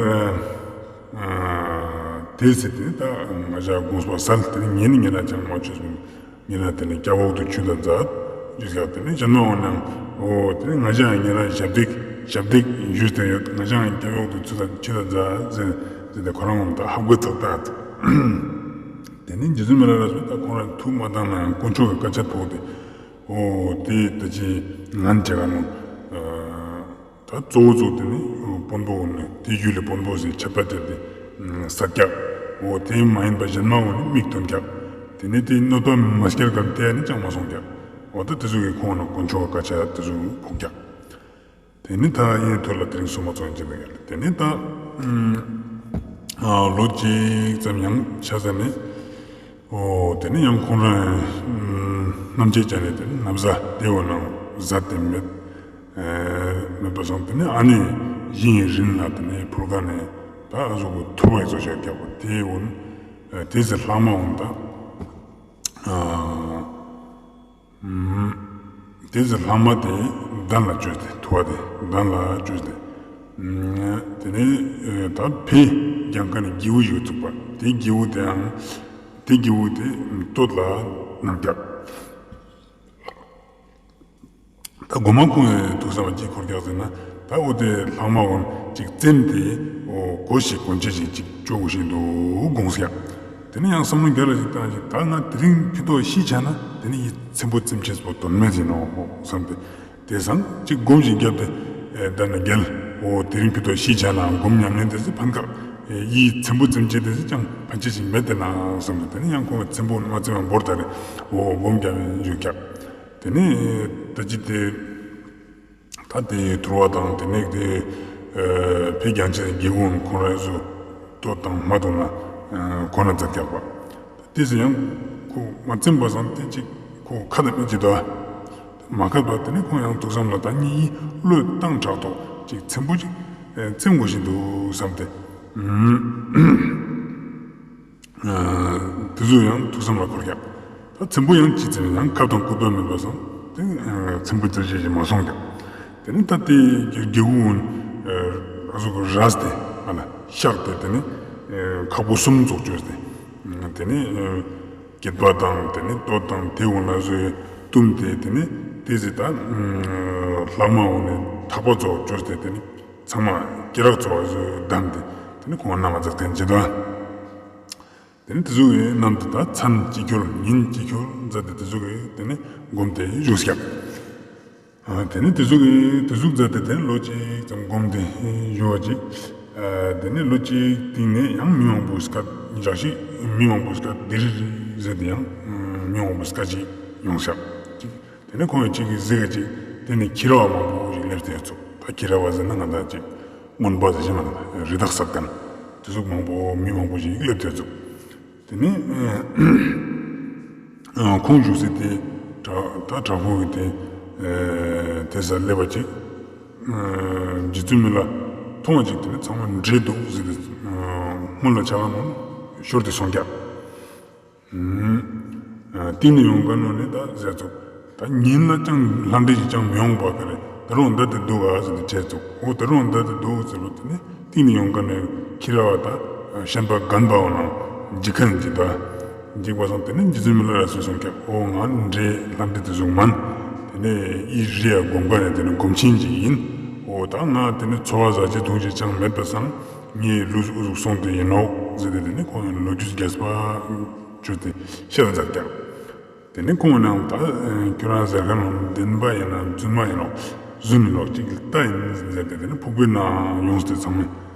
དེ་ཟེར་དེ་ད་ང་ཅག་དགོངས་པ་སལ་དེ་ནི་ཉེ་ནི་ཉེ་ན་ཅང་མ་བྱོས་སོང་། ཉེ་ན་དེ་ནི་སྐྱ་འོག་ཏུ་ཆུད་ད་མཛད། ཅི་ཟེར་དེ་ནི་ཅང་མ་འོང་ན་འོ་དེ་ནི་ང་ཅག་ཉེ་ན་ཞབས་འདེགས་ཞབས་འདེགས་ཞུས་ཏེ་ཡོད། ང་ཅག་སྐྱ་འོག་ཏུ་ཆུད་ད་ཆུད་ད་མཛད་ཟེར་ཟེར་ཏེ་ཁོ་རང་ངམ་ད་ཧབ་གོ་ཚག་ད། དེ་ནས་རྗེ་བཙུན་མི་ལ་རས་པས་ད་ཁོང་རང་ཐུགས་མ་དྭངས་ན་ཡང་དཀོན་མཆོག་གི་བཀའ་ཆད་ཕོག་སྟེ། འོ་དེ་ད་ཅི་ངན་བྱེད་ག་ནོ། ད་གཙོ་བོ་གཙོ་དེ་ནི་དཔོན་པོ་འོ་ནི་དེ་ཡུལ་ལས་དཔོན་པོ་ཟེར་ཆད་པ་སྤྲད་དེ་ས་རྒྱག་འོ་དེ་མ་ཡིན་པ་གཞན་མ་འོ་ནི་མིག་སྟོན་རྒྱག་དེ་ནས་དེ་གནོད་པ་མ་སྐྱེལ་གམ་དེ་ནི་ཅང་མ་སོང་རྒྱག་འོ་ད་དེ་ཚོ་གི་ཁོང་ན་དཀོན་མཆོག་གི་བཀའ་ཆད་དེ་ཚོ་ཕོག་རྒྱག་དེ་ནི་ད་ཡིན་ཐོས་ལ་དེ་རིང་སོ་མ་ཚོགས་ཡིན་གྱི་འདུག་ཡ། དེ་ནི་ད་ཨ་ལོ་གཅིག་ཙམ་ཡང་ཆ་ས་ནས། འོ་དེ་ནི་ཡང་ཁོང་རང་ཨ་རྣམ་འབྱེད་ཅན་རེད། དེ་ནི་ན་བཟའ་དེ་འོ་ན་བཟའ་དེ་མེད་ཨ་མེད་པ་སོང་། དེ་ནི་ཨ་ནི་ཡིན་རིན་ལ་དེ་ནི་ཕུར་ཁ་ནས་ད་ཨ་ཟུག་གི་ཐུར་བ་ཡི་ཚོ་ཞིག་རྒྱག་པ་དེ་འོ་ན་དེ་ཚེ་ལྷག་མ་འོ་ན་ད་ཨ། དེ་ཚེ་ལྷག་མ་དེ་གདན་ལ་བཅོས་ཏེ་ཐུ་བ་དེ་གདན་ལ་བཅོས་ཏེ། དེ་ནས་ད་བེ་རྒྱང་ཁ་ནས་རྒྱལ་བོ་ཞིག་བཙུགས་པ་དེ་རྒྱལ་བོ་དེའང་དེ་རྒྱལ་བོ་དེ་སྟོད་ལ་གནམ་རྒྱག་ད་སྒོ་མ་ཁོང་ཡང་ཐུགས་བསམ་པ་གཅིག་འཁོར་རྒྱག་ཟེར་ན་ད་འོ་དེ་ལྷག་མ་འོ་གཅིག་བཙེམས་ཏེ་འོ་གོ་ཞིག་གོན་ཆས་ཤིག་གཅིག་བཅོ་དགོས་ཤིག་འདུག་དགོངས་ཡག་དེ་ནས་ཡང་བསམ་བློ་རྒྱ་ལ་ཞིག་བཏང་ཞིག་ད་ང་དེ་རིང་ཕི་ཏོག་ཤི་ཆ་ན་དེ་ནས་ཡིད་ཚིམ་པོ་ཚིམ་ཆེས་པོ་དོན་མེད་ཟིན་ནོ་བསམ་སྟེ། དེ་སང་གཅིག་སྒོམ་ཞིག་བརྒྱབ་སྟེ། ཨེ་ད་ནི་རྒྱལ་འོ་དེ་རིང་ཕི་ཏོག་ཤི་ཆ་ན་སྒོམ་ཉམས་ལེན་དེ་ཚེ་ཕན་ཁག་ཡིད་ཚིམ་པོ་ཚིམ་ཆེས་དེ་ཚེ་ཅང་ཕན་ཆེ་ཞིག་མེད་དེ་ན་བསམ་སྟེ། དེ་ནས་ཡང་ཁོང་ཚིམ་པོ་མ་ཚིམ་པ་འབོར་ད་རེ་འོ་སྒོམ་རྒྱབ་ཞིག་བརྒྱབ། དེ་ནས་ད་ཅི་དེ། ད་དེ་དུར་བ་དང་དེ་ནས་དེ་ཕེ་རྒྱང་ཆེ་རྒྱལ་པོ་ཁོང་རང་ཚོ་ལྟོ་དང་མ་ལྟོ་ན་ཁོ་ན་མཛད་རྒྱག་པ། དེ་ཚེ་ཡང་ཁོ་མ་ཚིམ་པ་སང་དེ་གཅིག་ཁོ་ཁ་དང་མི་གཅིག་ཏུ་མ་ཁ་པ། དེ་ནས་ཁོང་ཡང་ཐུགས་བསམ་ལ་ད་གཉིད་བློས་བཏང་དྲག་ཐོག་གཅིག་ཚིམ་པོ་གཅིག་ཚིམ་དགོས་ཤིག་འདུག་བསམ་སྟེ། དེ་ཚོ་ཡང་ཐུགས་བསམ་ལ་འཁོར་ཀྱང་། ད་ཚིམ་པོ་ཡང་ཅི་ཚིམ་ཡང་ཁབ་དང་སྐུད་པ་མེད་པ་སོང་། དེ་ཚིམ་པོ་ཙིར་ཞིག་མ་སོང་ཀྱང་། དེ་ནི་ད་དེ་རྒྱལ་པོ་ཨ་ཟུག་གི་རས་ཏེ་ཨ་ལ་གཤགས་ཏེ་དེ་ནི་ཁག་པོ་གསུམ་ཙོགས་བཅོས་ཏེ། དེ་ནི་སྐེད་པ་དང་དེ་ནི་ལྟོ་དང་དེ་འོ་ན་བཟོས་བཏུམས་ཏེ། དེ་ནི་དེ་ཚེ་ད་ལྷག་མ་འོ་ནི་ཐག་པ་ཙོགས་བཅོས་ཏེ། དེ་ནི་ཚང་མ་སྐེ་རགས་ཙོགས་བཟོས་བསྡམས་ཏེ། དེ་ནི་ཁོང་རྣམ་པ་མཛད་མཁན་བྱེད་དོ། དེ་ནི་དེ་ཚོ་གི་གནམ་དུ་ད་མཚན་གཅིག་ཁྱོར་ཉིན་གཅིག་ཁྱོར་མཛད་དེ་དེ་ཚོ་གི་དེ་ནི་སྒོམ་དེ་བཞུགས་ཤག་དེ་ནི་དེ་ཚོ་གི་དེ་ཚོ་མཛད་དེ་དེ་ནི་ལོ་གཅིག་ཙམ་སྒོམ་དེ་བཞུགས་པ་ཅིག་དེ་ནི་ལོ་གཅིག་སྟེང་ནས་ཡང་མི་མང་པོ་སྐད་འཇགས་ཤིག་མི་མང་པོ་སྐད་དེ་རི་རི་ཟེར་ཏེ་ཡང་མི་མང་པོ་སྐད་ཅིག་ཡོང་ཤག་དེ་ནས་ཁོང་གིས་གཅིག་གིས་ཟེར་ག་ཅིག་དེ་ནས་ཁྱི་ར་བ་མང་པོ་ཞིག་སླེབས་ཏེ་ཚུགས། ད་ཁྱི་ར་བ་ཟེར་ན་ང་ད་ཅིག་རྔོན་པ་ཟེར་ཞིག་མ་ད་རི་དྭགས་གསོད་མཁན་དེ་ཚོ་མང་པོ་མི་མང་པོ་ཞིག་སླེབས་ཏེ་ཚུགས། དེ་ནས་ཁོང་བཞུགས་སའི་དེ་ད་དྲག་པོ་གི་དེ་དེ་ས་སླེབས་པ་ཅིག་རྗེ་བཙུན་མི་ལ་མཐོང་བ་ཅིག་དེ་ནས་ཚང་མ་འདྲེ་འདུག་ཟེར་ཏེ་སྔོན་ལ་ཆ་ག་ནང་ཤོར་ཏེ་སོང་ཀྱག་གཏིང་ནས་ཡོང་ག་ནོ་ནི་ད་ཟེར་ཚུགས། ད་ཉིན་ལ་ཅང་ལྷ་འདྲེ་ཞིག་ཅང་མི་ཡོང་བ་ག་རེ། ད་རུང་འདི་དེ་འདུག་ག་ཟེར་ཏེ་དྲིས་ཚུགས། འོ་ད་རུང་འདི་དེ་འདུག་ཟེར་བ་དེ་ནི་གཏིང་ནས་ཡོང་ག་ནས་ཁྱི་ར་བ་ད་ཤན་པ་རྒན་པ་འོ་ན་འཇིགས་མཁན་གྱི་ད་འཇིགས་པ་སོང་། དེ་ནི་རྗེ་བཙུན་མི་ལ་རས་པས་གསུངས་ཀྱག་འོ་ང་འདྲེ་ལྷ་འདྲེ་དེ་ཟུག་མིན། དེ་ནི་ཨི་རི་ཡ་སྒོམ་ག་ནས་དེ་ནི་སྒོམ་ཆེན་ཅིག་ཡིན། འོ་ད་ང་དེ་ནི་འཚོ་བ་ཟ་ཆས་འཐུང་ཆས་ཅང་མེད་པ་སང་ངའི་ལུས་ཨུ་ཟུག་སོང་དེ་ཡིན་ནོ་ཟེར་ཏེ། དེ་ནི་ཁོང་ཡང་ལོ་རྒྱུས་རྒྱས་པ་བཅོས་ཏེ་བཤད་མཛད་ཀྱག་དེ་ནས་ཁོང་རྣམས་ད་ཁྱོད་རང་ཟེར་མཁན་ནང་བདེན་པ་ཡིན་ན་རྫུན་མ་ཡིན་ནོ། རྫུན་ཡིན་ནོ་གཅིག་གིས་ལྟ་ཡིན་ཟེར་ཏེ། དེ་ནས་ཕུག་པའི་ནང་ཡོངས་ཏེ་ཚང་མས་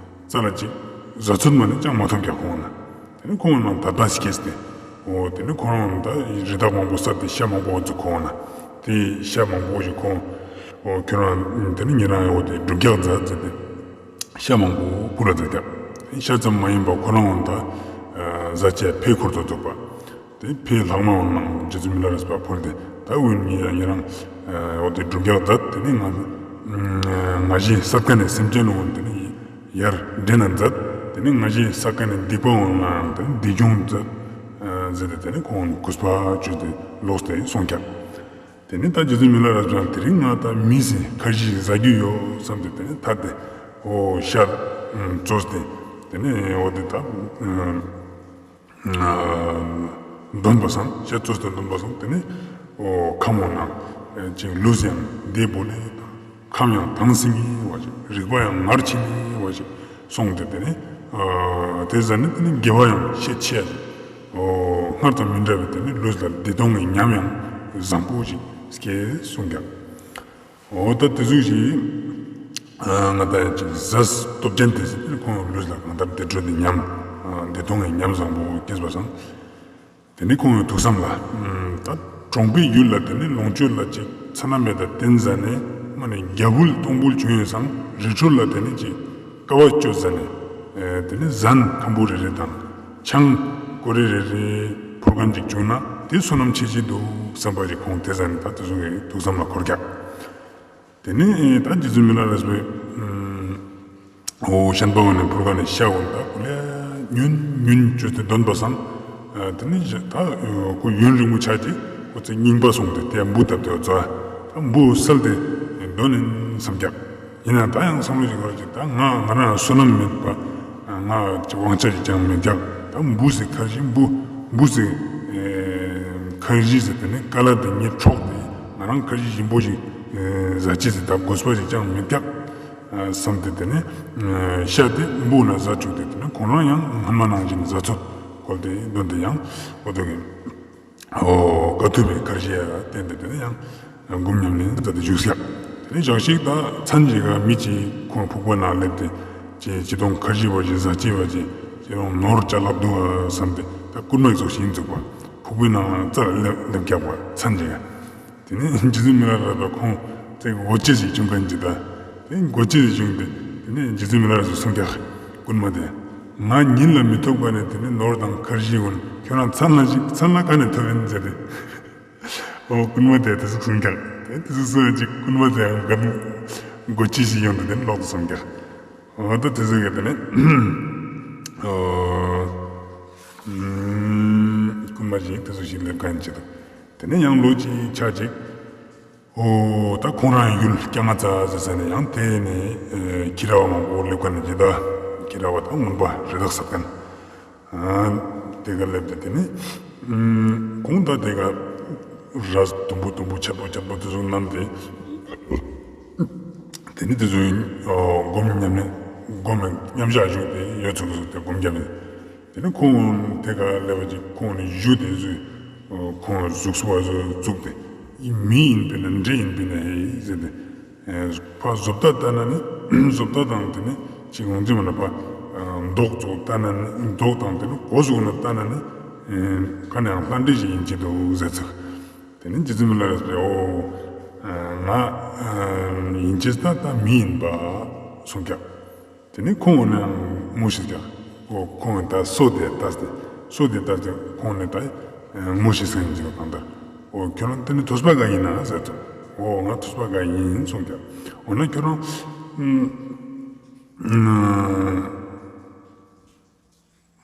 རྩ་ལ་གཅིག་བཟའ་ཚོད་མ་ནས་ཅང་མ་ཐོབ་ཀྱག་ཁོང་རྣམས། དེ་ནས་ཁོང་རྣམས་ད་ལྟ་ཞིག་སྐྱེས་ཏེ། འོ་དེ་ནས་ཁོང་རང་ད་རི་དྭགས་མང་པོ་བསད་དེ་ཤ་མང་པོ་བཙུགས། ཁོང་རྣམས་དེ་ཤ་མང་པོ་ཞིག་ཁོང་འོ་ཁྱོད་རང་དེ་ནས་ཉེ་རང་འོ་དེ་སྒྲུབ་རྒྱག་མཛད་ཟེར་ཏེ། ཤ་མང་པོ་ཕུལ་ལ་མཛད་ཀྱག་ཤ་ཙམ་མ་ཡིན་པར་ཁོ་རང་འོ་ད་བཟའ་ཆས་ཕེ་འཁོར་དུ་བཙུགས་པ། དེ་ཕེ་ལྷག་མ་འོ་ནང་རྗེ་བཙུན་མི་ལ་རས་པ་ཕུལ་ཏེ། ད་འོ་ཉེ་ཉེ་རང་འོ་དེ་སྒྲུབ་རྒྱག་མཛད། དེ་ནས་ང་ང་བཞིན་བསད་མཁན་ནི་སེམས་ཅན་འོ་དེ་ནས་ཡར་འདྲེན་ན་མཛད། དེ་ནས་ང་བཞིན་བསད་མཁན་ནི་སྡིག་པ་འོ་ནང་དེ་ནས་སྡིག་སྦྱོང་མཛད་ཟེར་ཏེ། དེ་ནས་ཁོང་གུས་པ་བཅོས་ཏེ་ལོག་སྟེ་སོང་ཀྱག་དེ་ནས་ད་རྗེ་བཙུན་མི་ལ་རས་པ་དེ་རིང་ང་ད་མི་ཟིན་ཁ་ཤས་ཤིག་ཟ་རྒྱུ་ཡོད་བསམ་སྟེ། དེ་ནས་ད་དེ་འོ་ཤ་བཙོས་ཏེ། དེ་ནས་འོ་དེ་ད་འདོན་པ་སང་། ཤ་བཙོས་ཏེ་འདོན་པ་སང་། དེ་ནས་འོ་ཁམ་འོ་ན་ཅིག་ལུས་ཡང་བདེ་པོ་ལས་དང་། ཁམ་ཡང་དྭངས་སིང་སིང་བ་ཞིག་རིག་པ་ཡང་ངར་ཆེ་བ་ཞིག་སོང་སྟེ། དེ་ནས་དེ་ཟ་ནས་དེ་ནས་དགེ་བ་ཡང་ཤས་ཆེ་བ་ཞིག་ཨོ་སྔར་དང་མི་འདྲ་བའི་དེ་ནི་ལུས་ལ་བདེ་སྟོང་གི་ཉམས་ཡང་བཟང་པོ་ཞིག་སྐྱེས་གསུངས་ཀྱང་། འོ་ད་དེ་ཚོ་ཞིག་ང་ད་ཡང་ཅིག་ཟས་སྟོབས་ཅན་དེ་ཟེར་ཁོང་ལུས་ལ་གང་ལྟར་བདེ་དྲོད་དེ་ཉམས་བདེ་སྟོང་གི་ཉམས་བཟང་པོ་སྐྱེས་པ་སང་། དེ་ནི་ཁོང་གི་ཐུགས་བསམ་ལ། ད་གྲོང་པའི་ཡུལ་ལ་དེ་ནི་ལོངས་སྤྱོད་ལ་ཅིག་ཚ་ན་མེད་ད་བསྟེན་ཟ་ནས་མ་ནས་རྒྱ་བུལ་སྟོང་བུལ་བྱུང་ཡོད་སང་རི་ཁྲོད་ལ་དེ་ནི་ཅིག་ཀ་བ་སྤྱོད་ཟ་ནས། དེ་ནི་ཟན་ཁམ་བུ་རེ་རེ་དང་ཆང་ཀོ་རེ་རེ་རེ་ཕུར་གམ་ཅིག་བྱུང་ན་དེ་བསོད་ནམས་ཆེ་ཆེ་འདུག་བསམ་པ་ཅིག་ཁོང་དེ་ཟ་ནས་ད་དེ་ཚོ་གི་ཐུགས་བསམ་ལ་འཁོར་ཀྱག་དེ་ནས་ད་རྗེ་བཙུན་མི་ལ་རས་པས་ཨོ་ཤན་པ་བ་ནས་ཕུར་ཁ་ནས་ཤ་བོ་ད་ཀུ་ལེ་ཉུན་ཉུན་བཅོས་ཏེ་འདོན་པ་སང་། དེ་ནས་ད་ཁོ་ཡུན་རིང་པོ་ཆགས་ཀྱི་ཁོ་ཚེ་རྙིང་པ་སོང་སྟེ་དེ་འབུ་བཏབ་སྟེ་འཛོ་ད་འབུ་བསལ་ཏེ་འདོན་ནས་བསམ་རྒྱག་ཡིན་ན་ད་ཡང་བསམ་བློ་ཞིག་འཁོར་ཅིག་ད་ང་ང་རང་བསོད་ནམས་མེད་པ། ང་ཅིག་དབང་ཆ་ཞིག་ཀྱང་མི་རྒྱག་ད་འབུ་ཟེར་ཁར་ཞིག་འབུ་འབུ་ཟེར་ཁར་ཞིག་ཟེར་དེ་ནི་ཀ་ལ་དེ་ཉེར་འཕྲོག་སྟེ་ང་རང་ཁར་ཞིག་ཞིམ་པོ་ཞིག་ཟ་ཅི་ཟེར་ད་དགོས་པ་ཞིག་ཀྱང་མི་རྒྱག་བསམ་སྟེ་དེ་ནི་ཤ་དེ་འབུ་ན་ཟ་བཅུག་སྟེ་དེ་ནི་ཁོང་རང་ཡང་སྔན་མ་ནང་བཞིན་བཟའ་ཚོད་བཀོལ་ཏེ་འདོན་ཏེ་ཡང་འོ་དོ་གི་ཨོ་དཀའ་ཐུབ་པའི་ཁར་ཞིག་ཡ་བསྟན་ཏེ་དེ་ནི་ཡང་སྒོམ་ཉམས་ལེན་མཛད་དེ་བཞུགས་ཤག་དེ་ནས་ཞག་ཞིག་ད་མཚན་ཞིག་ག་མི་གཅིག་ཁོང་ཕུག་པ་ནང་སླེབས་ཏེ་ཅེ་ཅི་དོང་ཁར་ཞིག་བ་ཞིག་ཟ་ཅི་བ་ཅེ་ཅི་དོང་ནོར་ཅ་ལག་འདུག་བསམ་སྟེ་ད་རྐུན་མ་ཚོ་ཞིག་འཛུགས་པ་ཕུག་པའི་ནང་ལ་རྩར་སླེབས་སླེབས་རྒྱག་པ་མཚན་ཞིག་ག་དེ་ནས་རྗེ་བཙུན་མི་ལ་རས་པ་ཁོང་དེ་མགོ་ལྕེ་ཞིག་བྱུང་མཁན་ཅིག་ད་དེ་མགོ་ལྕེ་ཞིག་བྱུང་སྟེ་དེ་ནས་རྗེ་བཙུན་མི་ལ་རས་པས་གསུངས་ཀྱག་རྐུན་མ་དེ་ང་ཉིན་ལ་མི་ཐོབ་ག་ནས་དེ་ནས་ནོར་དང་ཁར་ཞིག་ཀུན་ཁྱོད་རང་མཚན་ལ་ཞིག་མཚན་ལ་ག་ནས་ཐོབ་ཡིན་ཟེར་ཏེ། ཨོ་རྐུན་མ་དེ་དེ་ཟུག་གསུངས་ཀྱག་དེ་དེ་ཟུག་གསུངས་ཅིག་རྐུན་མ་དེ་ཡང་ག་ནས་མགོ་ལྕེ་ཞིག་ཡོང་དུ་དེ་ནས་ལོག་ཏུ་སོང་ཀྱག་ཨོ་ད་དེ་ཟུག་གི་དེ་ནས་ཨོ་རྐུན་མ་ཞིག་དེ་ཟུག་ཞིག་སླེབས་མཁན་ཅིག་དང་དེ་ནས་ཡང་ལོ་གཅིག་ཕྱག་ཅིག་ཨོ་ད་ཁོང་རང་ཡུལ་སྐྱ་ང་ཙ་ཟེར་ས་ནས་ཡང་དེ་ནས་ཁྱི་ར་བ་མང་པོ་སླེབས་མཁན་ཅིག་ད་ཁྱི་ར་བ་དང་རྔོན་པ་རི་དྭགས་ཟ་མཁན། དེ་ག་སླེབས་ཏེ་དེ་ནི་གོང་ད་དེ་ག་ར་དུམ་བུ་དུམ་བུ་ཆད་པོ་ཆད་པོ་དེ་ཚོ་བསྣམས་ཏེ་དེ་ནི་དེ་ཚོ་སྒོམ་ཉམས་ནས་སྒོམ་མཉམ་བཞག་བཞུགས་ཏེ་ཡོད་ཚུགས་ཚུགས་ཏེ་སྒོམ་རྒྱབ་ནས་དེ་ནི་ཁོང་དེ་ག་སླེབས་པ་ཅིག་ཁོང་ནི་གཞུ་དེ་ཚོས་ཁོང་གཟུགས་སུ་བ་ཚོ་བཙུགས་ཏེ་མི་ཡིན་པས་ན་འདྲེ་ཡིན་པས་ན་ཧེ་ཟེར་ཏེ། ཕ་བཟོ་ལྟ་ལྟ་ན་ནི་བཟོ་ལྟ་དང་དེ་ནི་ཅིག་ངོ་འཛིན་མ་ན་ཕ་མདོག་ཙོག་ལྟ་ན་ནི་མདོག་དང་དེ་ནི་གོ་ཟུག་ན་ལྟ་ན་ནི་ཁ་ནས་ཡང་ལྷ་འདྲེ་ཞིག་ཡིན་གྱི་འདུག་ཟེར་ཚུལ། དེ་ནི་རྗེ་བཙུན་མི་ལ་རས་པས་ཨོ་ང་ཡིན་གྱི་ལྟ་ལྟ་མི་ཡིན་པ་གསུངས་ཀྱང་། དེ་ནས་ཁོང་ནས་ངོ་ཤེས་ཀྱང་ཁོ་ཁོང་ད་སོ་དེ་ལྟ་སྟེ་སོ་དེ་ལྟ་སྟེ་ཁོང་ནས་ད་ངོ་ཤེས་སེང་ཅིག་གང་ལྟར་ཨོ་ཁྱོད་རང་དེ་ནི་ཐོས་པ་ག་ཡིན་ན་ཟེར་དུ་ཨོ་ང་ཐོས་པ་ག་ཡིན་གསུངས་ཀྱང་འོ་ན་ཁྱོད་རང་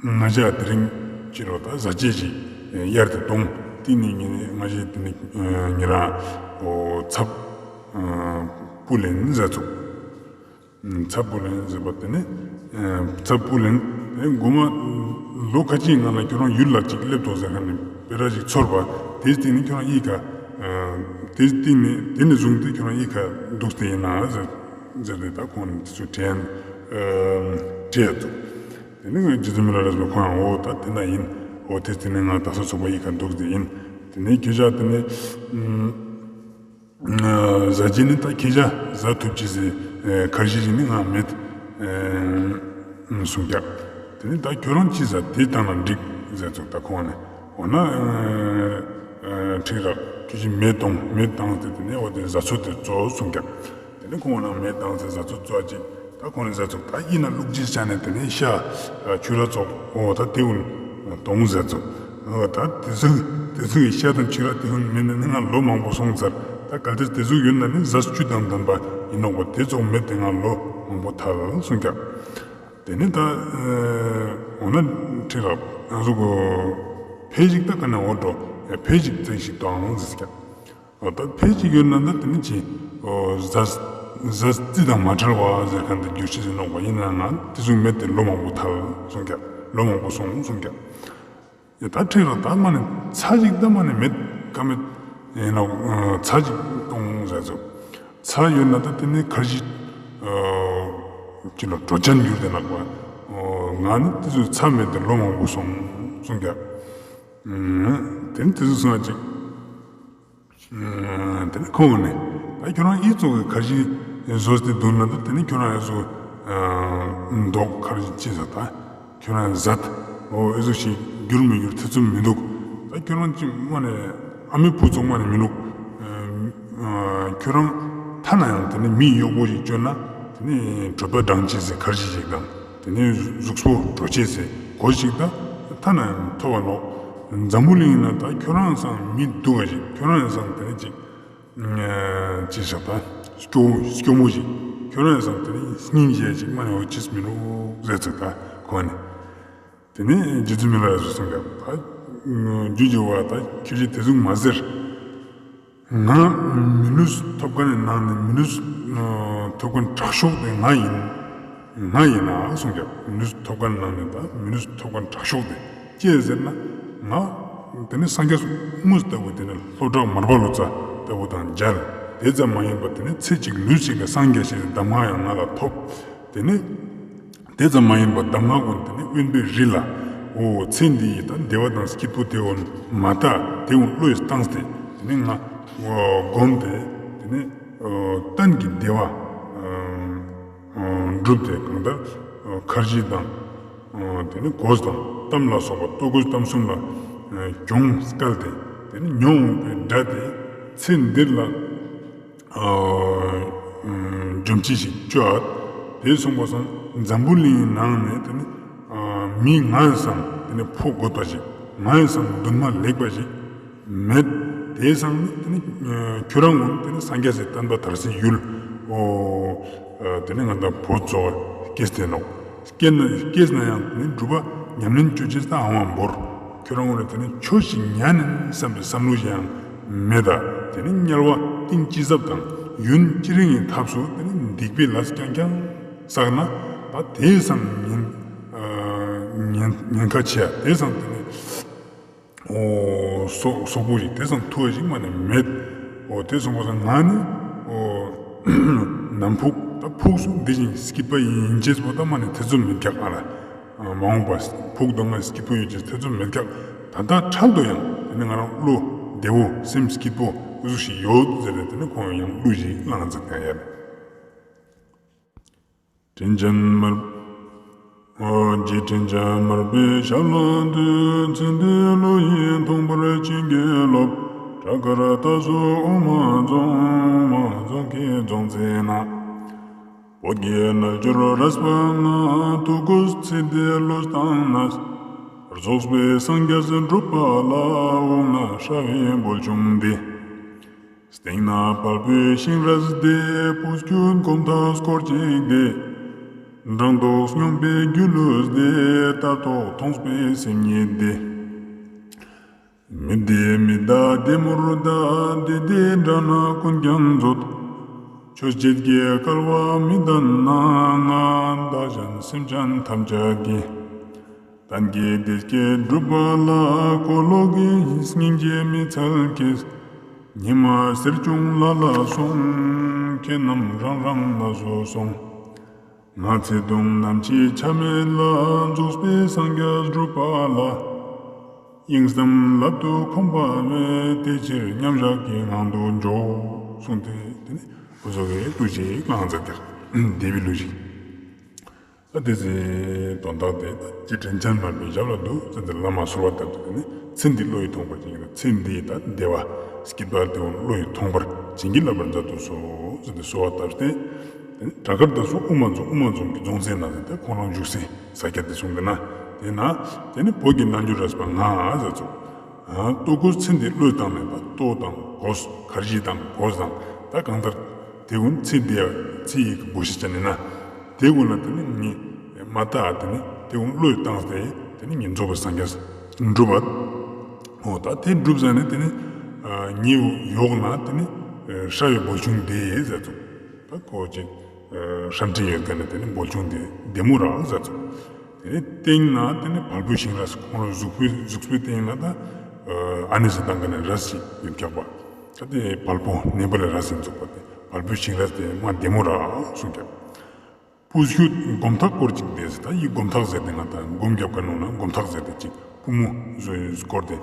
ང་ཅག་དེ་རིང་ཅི་རོ་ད་ཟ་ཅེས་ཅིག་གཡར་དེ་གཏོང་དེ་ནི་ངས་ང་ཅག་དེ་ནི་ཉེ་རང་ཨོ་ཚབ་སྤུ་ལེན་ཟེར་ཚུགས། ཚབ་སྤུ་ལེན་ཟེར་བ་དེ་ནི་ཚབ་སྤུ་ལེན་དེ་ནི་མགོ་མ་ལོ་ཁ་ཅིག་ནང་ལ་ཁྱོད་རང་ཡུལ་ལ་ཅིག་སླེབས་ཐོག་ཟེར་ཁ་ནས་སྤེ་ར་ཅིག་ཚོར་བ་དེ་སྟེང་ནས་ཁྱོད་རང་གཡུས་ཁ་དེ་སྟེང་ནས་དེ་ནས་བཟུང་སྟེ་ཁྱོད་རང་གཡུས་ཁ་འདུག་སྟེ་ཡིན་ན་ཟེར་ཟེར་ཏེ་ད་ཁོང་ནས་དེ་ཚོ་དྲན་དྲན་ཐུབ། དེ་ནས་རྗེ་བཙུན་མི་ལ་རས་པ་ཁོང་ཡང་འོ་ད་དེ་ན་ཡིན་འོ་དེ་སྟེང་ནས་ང་ད་སོ་ཚོགས་པ་གཡུས་ཁ་འདུག་སྟེ་ཡིན་དེ་ནས་ཁྱེད་ཅག་དེ་ནས། ཟ་རྒྱུ་ནི་ད་ཁྱེད་ཅག་ཟ་ཐུབ་ཀྱི་ཟེར་ཁར་ཞིག་ཅིག་ནི་ང་མེད་གསུངས་ཀྱང་། དེ་ནི་ད་ཁྱོད་རང་ཅི་ཟ་དེ་བཏང་ན་འགྲིག་ཟེར་ཚུགས་ད་ཁོང་ནས་འོ་ན་ཁྲིག་ར་ཁྱོད་ཀྱིས་མེ་གཏོང་མེ་བཏང་སྟེ་དེ་ནས་འོ་དེ་ཟ་ཚོད་དེ་གཙོ་གསུངས་ཀྱང་། དེ་ནས་ཁོང་ནང་མེ་བཏང་ཚེ་བཟའ་ཚོ་བཙོ་ཅིག་ད་ཁོང་ནས་བཟའ་ཚོ་ད་ཡིན་ན་བླུགས་རྗེས་བྱས་ནས་དེ་ནས་ཤ་ཆུ་ར་བཙོག་འོ་ད་དེ་ཀུན་གཏོང་བཟའ་ཚོ་ད་དེ་ཚོ་དེ་ཚོ་ཡི་ཤ་དང་ཆུ་ར་དེ་ཀུན་མེད་ན་ནི་ང་ལོ་མང་པོ་སོང་ཚར་ད་གལ་ཏེ་དེ་ཚོ་ཡོད་ན་ནི་བཟའ་ཚོ་བཅུད་དང་ལྡན་པ་ཡིན་ནོག་པ་དེ་ཚོ་མེད་དེ་ང་ལོ་མང་པོ་ཐལ་གསུངས་ཀྱང་། དེ་ནས་ད་འོ་ན་ཁྲིག་ར་ང་ཚོ་གོ་ཕལ་ཞིག་ད་ག་ནས་འོ་འགྲོ་ཕལ་ཞིག་བཙན་ཞིག་གཏོང་ཟེར་ཀྱང་། ད་ཕལ་ཅིག་ཡོད་ན་ད་དེ་ནི་ཅི། ཟ་ཟ་རྩི་དང་མ་བྲལ་བ་ཟེར་མཁན་དེ་རྒྱུ་ཆི་ཟེར་ནོག་པ་ཡིན་ན་ང་དེ་ཚོ་མེད་དེ་ལོ་མང་པོ་ཐལ་གསུངས་ཀྱང་ལོ་མང་པོ་སོང་གསུངས་ཀྱང་། ཡ་ད་ཁྲིག་ར་ད་མ་ནི་ཚ་ཅིག་ད་མ་ནི་མེད་ཀ་མེད་ཡིན་ན་ཚ་ཅིག་གཏོང་ཟེར་ཚོ། ཚ་ཡོད་ན་ད་དེ་ནི་ཁར་ཞིག་ཅི་ལ་དྲོ་ཅན་འགྱུར་དེ་ནག་པ། ང་ནི་དེ་ཚོ་ཚ་མེད་དེ་ལོ་མང་པོ་སོང་གསུངས་ཀྱང་། དེ་ནི་དེ་ཚོ་སོང་ཅིག་དེ་ནི་ཁོང་ནས་ད་ཁྱོད་རང་ཨི་ཚོ་གི་ཁ་ཞིག་བཟོས་ཏེ་འདུག་ན་ད་དེ་ནི་ཁྱོད་རང་ཨི་ཚོ་མདོག་ཁར་ཅི་ཟ་ད། ཁྱོད་རང་ཟད། འོ་ཨེ་ཟུག་ཞིག་འགྱུར་མི་འགྱུར་ཐེ་ཚོམ་མི་འདུག་ད་ཁྱོད་རང་ཅིག་མ་ནས་ཨ་མའི་བུ་ཚོ་མ་ནས་མི་འདུག་ཁྱོད་རང་ཐ་ན་ཡང་དེ་ནི་མི་གཡོག་པོ་ཞིག་བཅོས་ན་དེ་ནི་གྲོད་པ་འགྲང་ཅེས་ཟེར་ཁར་ཅི་ཞིག་དང་དེ་ནི་གཟུགས་པོ་འགྲོ་ཅེས་ཟེར་གོ་ཞིག་དང་ཐ་ན་ཡང་ཐོབ་པ་ནོག་འཛམ་བུ་གླིང་ན་ད་ཁྱོད་རང་སང་མི་འདུག་ག་ཞིག་ཁྱོད་རང་སང་དེ་ནི་ཅིག་ཅེས་བྱ་ད་སྐྱོ་སྐྱོ་མོ་ཞིག་ཁྱོད་རང་སང་དེ་ནི་སྙིང་རྗེ་ཞིག་མ་ནས་འོ་ཅིས་མི་རུང་ཟེར་ཚིག་ད་གོ་ནི། དེ་ནས་རྗེ་བཙུན་མི་ལ་རས་སུ་གསུངས་ཀྱང་ད་རྒྱུ་འགྱུར་བ་ད་ཁྱོད་ཀྱིས་དེ་ཟུག་མ་ཟེར། ང་མི་ནུས་ཐོབ་མཁན་ནང་ནས་མི་ནུས་ཐོབ་མཁན་དྲག་ཤོས་དེ་ང་ཡིན། ང་ཡིན་ན་གསུངས་ཀྱང་མི་ནུས་ཐོབ་མཁན་ནང་ནས་ད་མི་ནུས་ཐོབ་མཁན་དྲག་ཤོས་དེ་ཅི་ཟེར་ན་ང་དེ་ནས་སངས་རྒྱས་དངོས་ལྟ་བུ་དེ་ནས་ལྷོ་བྲག་མར་པ་ལོ་ཙཱ་ལྟ་བུ་དང་མཇལ། དེ་ཙམ་མ་ཡིན་པར་དེ་ནས་ཚེ་གཅིག་ལུས་གཅིག་ལ་སངས་རྒྱས་ཞེས་གདམས་ངག་ཡང་ང་ལ་ཐོབ། དེ་ནས། དེ་ཙམ་མ་ཡིན་པར་གདམས་ངག་གུན་དེ་ནི་དབེན་པའི་རི་ལ། འོ་ཚེ་འདི་ཡི་ད་བདེ་བ་དང་སྐྱིད་པོ་དེ་འོ་མ་དག་དེ་འོ་བློས་བཏང་སྟེ་དེ་ནི་ང་བསྒོམས་ཏེ་དེ་ནི་གཏན་གྱི་བདེ་བ་བསྒྲུབས་ཏེ་གང་ལྟར་ཁར་ཇི་དང་དེ་ནི་གོས་དང་གཏམ་ལ་སོགས་པ་ལྟོ་གོས་གཏམ་གསུམ་ལ་གྱོང་བཀལ་ཏེ་དེ་ནི་མྱོང་བའི་དགྲ་དེ་ཚེ་འདིར་ལ། འཇོམས་བྱེད་ཞིག་བཅོ་ཨ། དེ་སོང་པ་སང་འཛམ་བུ་གླིང་ནང་ནས་དེ་ནི་མི་ང་ཡི་སང་དེ་ནི་ཕོ་རྒོད་པ་ཞིག་ང་ཡི་སང་འདུན་མ་ལེགས་པ་ཞིག་མེད། དེ་སང་ནི་དེ་ནི་ཁྱོད་རང་ངོ་དེ་ནི་སངས་རྒྱས་སི་བསྟན་པ་དར་སའི་ཡུལ་འོ་དེ་ནི་ང་དང་བོད་ཚོ་སྐྱེས་ཏེ་ནོག་སྐྱེས་ན་སྐྱེས་ན་ཡང་དེ་ནི་སྒྲུབ་པ་ཉམས་ལེན་བཅོ་ཆེས་ད་ཨང་བ་འབོར། ཁྱོད་རང་ངོ་ལ་དེ་ནི་ཆོས་ཤིག་ཉན་ནས་བསམ་པའི་བསམ་བློ་ཞིག་ཡང་མེད་ད། དེ་ནི་དམྱལ་བ་གཏིང་ཅི་ཟབ་དང་ཡུན་ཅི་རིང་གི་ཐབས་སུ་དེ་ནི་སྡིག་པའི་ལས་རྐྱང་རྐྱང་བསགས་ན་ད་དེ་སང་ཉེན་ཉེན་ཉེན་ཁ་ཆེ་ཡ་དེ་སང་དེ་ནི་སོག་སོག་པོ་ཞིག་དེ་སང་ཐུ་བ་ཞིག་མ་ནི་མེད། འོ་དེ་སོང་པ་སང་ང་ནི་ནམ་ཕུགས་ད་ཕུགས་སུ་འདི་བཞིན་སྐྱིད་པ་ཡིན་ཅེས་པོ་ད་མ་ནི་ཐེ་ཚོམ་མེད་ཀྱག་ཨ་ལ། མ་འོངས་པ་ཕུགས་དང་ང་སྐྱིད་པོ་ཡོད་ཅེས་ཐེ་ཚོམ་མེད་ཀྱག་ད་ལྟ་འཕྲལ་དུ་ཡང་དེ་ནི་ང་རང་བློ་བདེ་བོ་སེམས་སྐྱིད་པོ་འུ་ཟུག་ཞིག་ཡོད་ཟེར་ཏེ་དེ་ནི་ཁོང་ཡང་གླུ་ཞིག་བླངས་ཚར་ཀྱང་ཡ་རེད། དྲིན་ཅན་མར། རྗེ་དྲིན་ཅན་མར་པའི་ཞབས་ལ་འདུད། ཚེ་འདིའི་བློ་ཡིས་ཐོངས་པར་བྱིན་གྱིས་རློབས། བྲག་དཀར་རྟ་ཟོ་དབུ་མ་རྫོང་དབུ་མ་རྫོང་གི་རྫོང་རྩེ་ན། བོད་ཀྱི་རྣལ་འབྱོར་རས་པ་ང་། ཐུགས་དགོངས་ཚེ་འདིའི་བློས་བཏང་ནས། རྫོགས་པའི་སངས་རྒྱས་སྒྲུབ་པ་ལ། དབུས་ན་ཧྲ་བའི་འབོལ་ཆུང་འདི། སྟེང་ན་བལ་པོའི་ཤིང་རས་འདི། སྤུ་རྒྱུད་སྒོམ་ཐག་སྐོར་གཅིག་འདི། འགྲངས་རྟོགས་སྙོམས་པའི་སྒྱུ་ལུས་འདི། ལྟ་རྟོག་མཐོང་བའི་སེམས་ཉིད་འདི། མི་བདེ་མི་བདག་བདེ་མོར་བདག་བདེ་བདེའི་དགྲ་ན་ཀུན་ཀྱང་མཛོད། ཆོས་བྱེད་ཀྱི་སྐལ་བ་མི་ལྡན་ན། ང་བདག་གཞན་སེམས་ཅན་ཐམས་ཅད་ཀྱི། གཏན་གྱི་བདེ་སྐྱིད་སྒྲུབ་པ་ལ། འཁོར་ལོ་གི་སྙིང་རྗེ་མི་འཚལ་གྱིས། ཉི་མ་ཟེར་བྱུང་ལ་ལ་སོང་། ཁྱེད་རྣམས་རང་རང་ན་སོ་སོང་། ང་ཚེ་དུང་ནམ་འཆི་ཆ་མེད་ལ། རྫོགས་པའི་སངས་རྒྱས་སྒྲུབ་པ་ལ། དབྱིངས་སམ་རླབ་ཏུ་འཁོམས་པ་མེད། དེ་ཕྱིར་མཉམ་བཞག་གི་ངང་དུ་འཇོག་གསུངས་ཏེ་དེ་ནི་སྐུ་གཟུགས་ཀྱི་གླུ་ཞིག་བླངས་མཛད་ཀྱང་བདེ་བའི་གླུ་ཞིག་ད་དེ་ཚེ་དོན་དག་དེ་ད་ཅི་དྲིན་ཅན་མར་པའི་ཞབས་ལ་འདུད་ཟེར་ཏེ་བླ་མ་གསོལ་བ་བཏབ་སྟེ་དེ་ནི་ཚེ་འདི་བློ་ཡིས་ཐོངས་པར་བྱིན་གྱིས་ཚེ་འདི་ད་བདེ་བ་སྐྱིད་པ་དེ་བློ་ཡིས་ཐོངས་པར་བྱིན་གྱིས་བརླབ་པར་མཛད་དུ་གསོལ་ཟེར་ཏེ་གསོལ་བ་བཏབ་སྟེ། དེ་ནི་བྲག་དཀར་རྟ་ཟོ་དབུ་མ་རྫོང་དབུ་མ་རྫོང་གི་རྫོང་རྩེ་ན་ཟེར་ཏེ་ཁོང་རང་བཞུགས་སའི་ས་ཆ་དེ་གསུངས་འདུག་ན། དེ་ན་དེ་ནི་བོད་ཀྱི་རྣལ་འབྱོར་རས་པ་ང་ཟེར་ཚོ། ལྟོ་གོས་ཚེ་འདི་བློས་བཏང་མེད་པ་ལྟོ་དང་གོས་ཁར་ཇི་དང་གོས་དང་ད་གང་ལྟར་དེ་ཀུན་ཚེ་འདི་ཚེ་ཡི་གི་བུ་ཤི་ཅན་ནི་ན། དེ་ཀུན་ལ་དེ་ནི་ངས་མ་བལྟ་དེ་ནི་དེ་ཀུན་བློས་བཏང་སྟེ་དེ་ནི་ངས་རྫོགས་པའི་སངས་རྒྱས་འགྲུབ་པ། འོ་ད་དེ་འགྲུབ་ཟ་ནི་དེ་ནི་ཉེ་ཡོག་ན་དེ་ནི་ཧྲ་ཡི་འབོལ་ཆུང་དེ་ཟེར་ཚོ། ད་ཁོ་ཅིག་ཧྲ་འདྲི་ཡོད་མཁན་ནི་དེ་ནི་འབོལ་ཆུང་དེ་བདེ་མོ་ར་ཟེར་ཚོ། དེ་ནི་སྟེང་ན་དེ་ནི་བལ་པོའི་ཤིང་རས་ཁོང་རང་གཟུགས་པོའི་གཟུགས་པོའི་སྟེང་ན་ད་ཨ་ནི་ཟེར་དང་ག་ནས་རས་ཤིག་ཡོད་ཀྱག་པ། ད་དེ་བལ་པོ་ནེ་པ་ལའི་རས་ཡིན་ཚུགས་པ་དེ་བལ་པོའི་ཤིང་རས་དེ་མ་བདེ་མོ་ར་གསུངས་ཀྱག་སྤུ་ཤུད་སྒོམ་ཐག་སྐོར་གཅིག་དེ་ཟེར་ད་ཡི་སྒོམ་ཐག་ཟེར་དེ་ང་ད་སྒོམ་རྒྱབ་ཀ་ནང་ན་སྒོམ་ཐག་ཟེར་དེ་གཅིག་པུས་མོ་བཟོ་ཡི་སྐོར་དེ།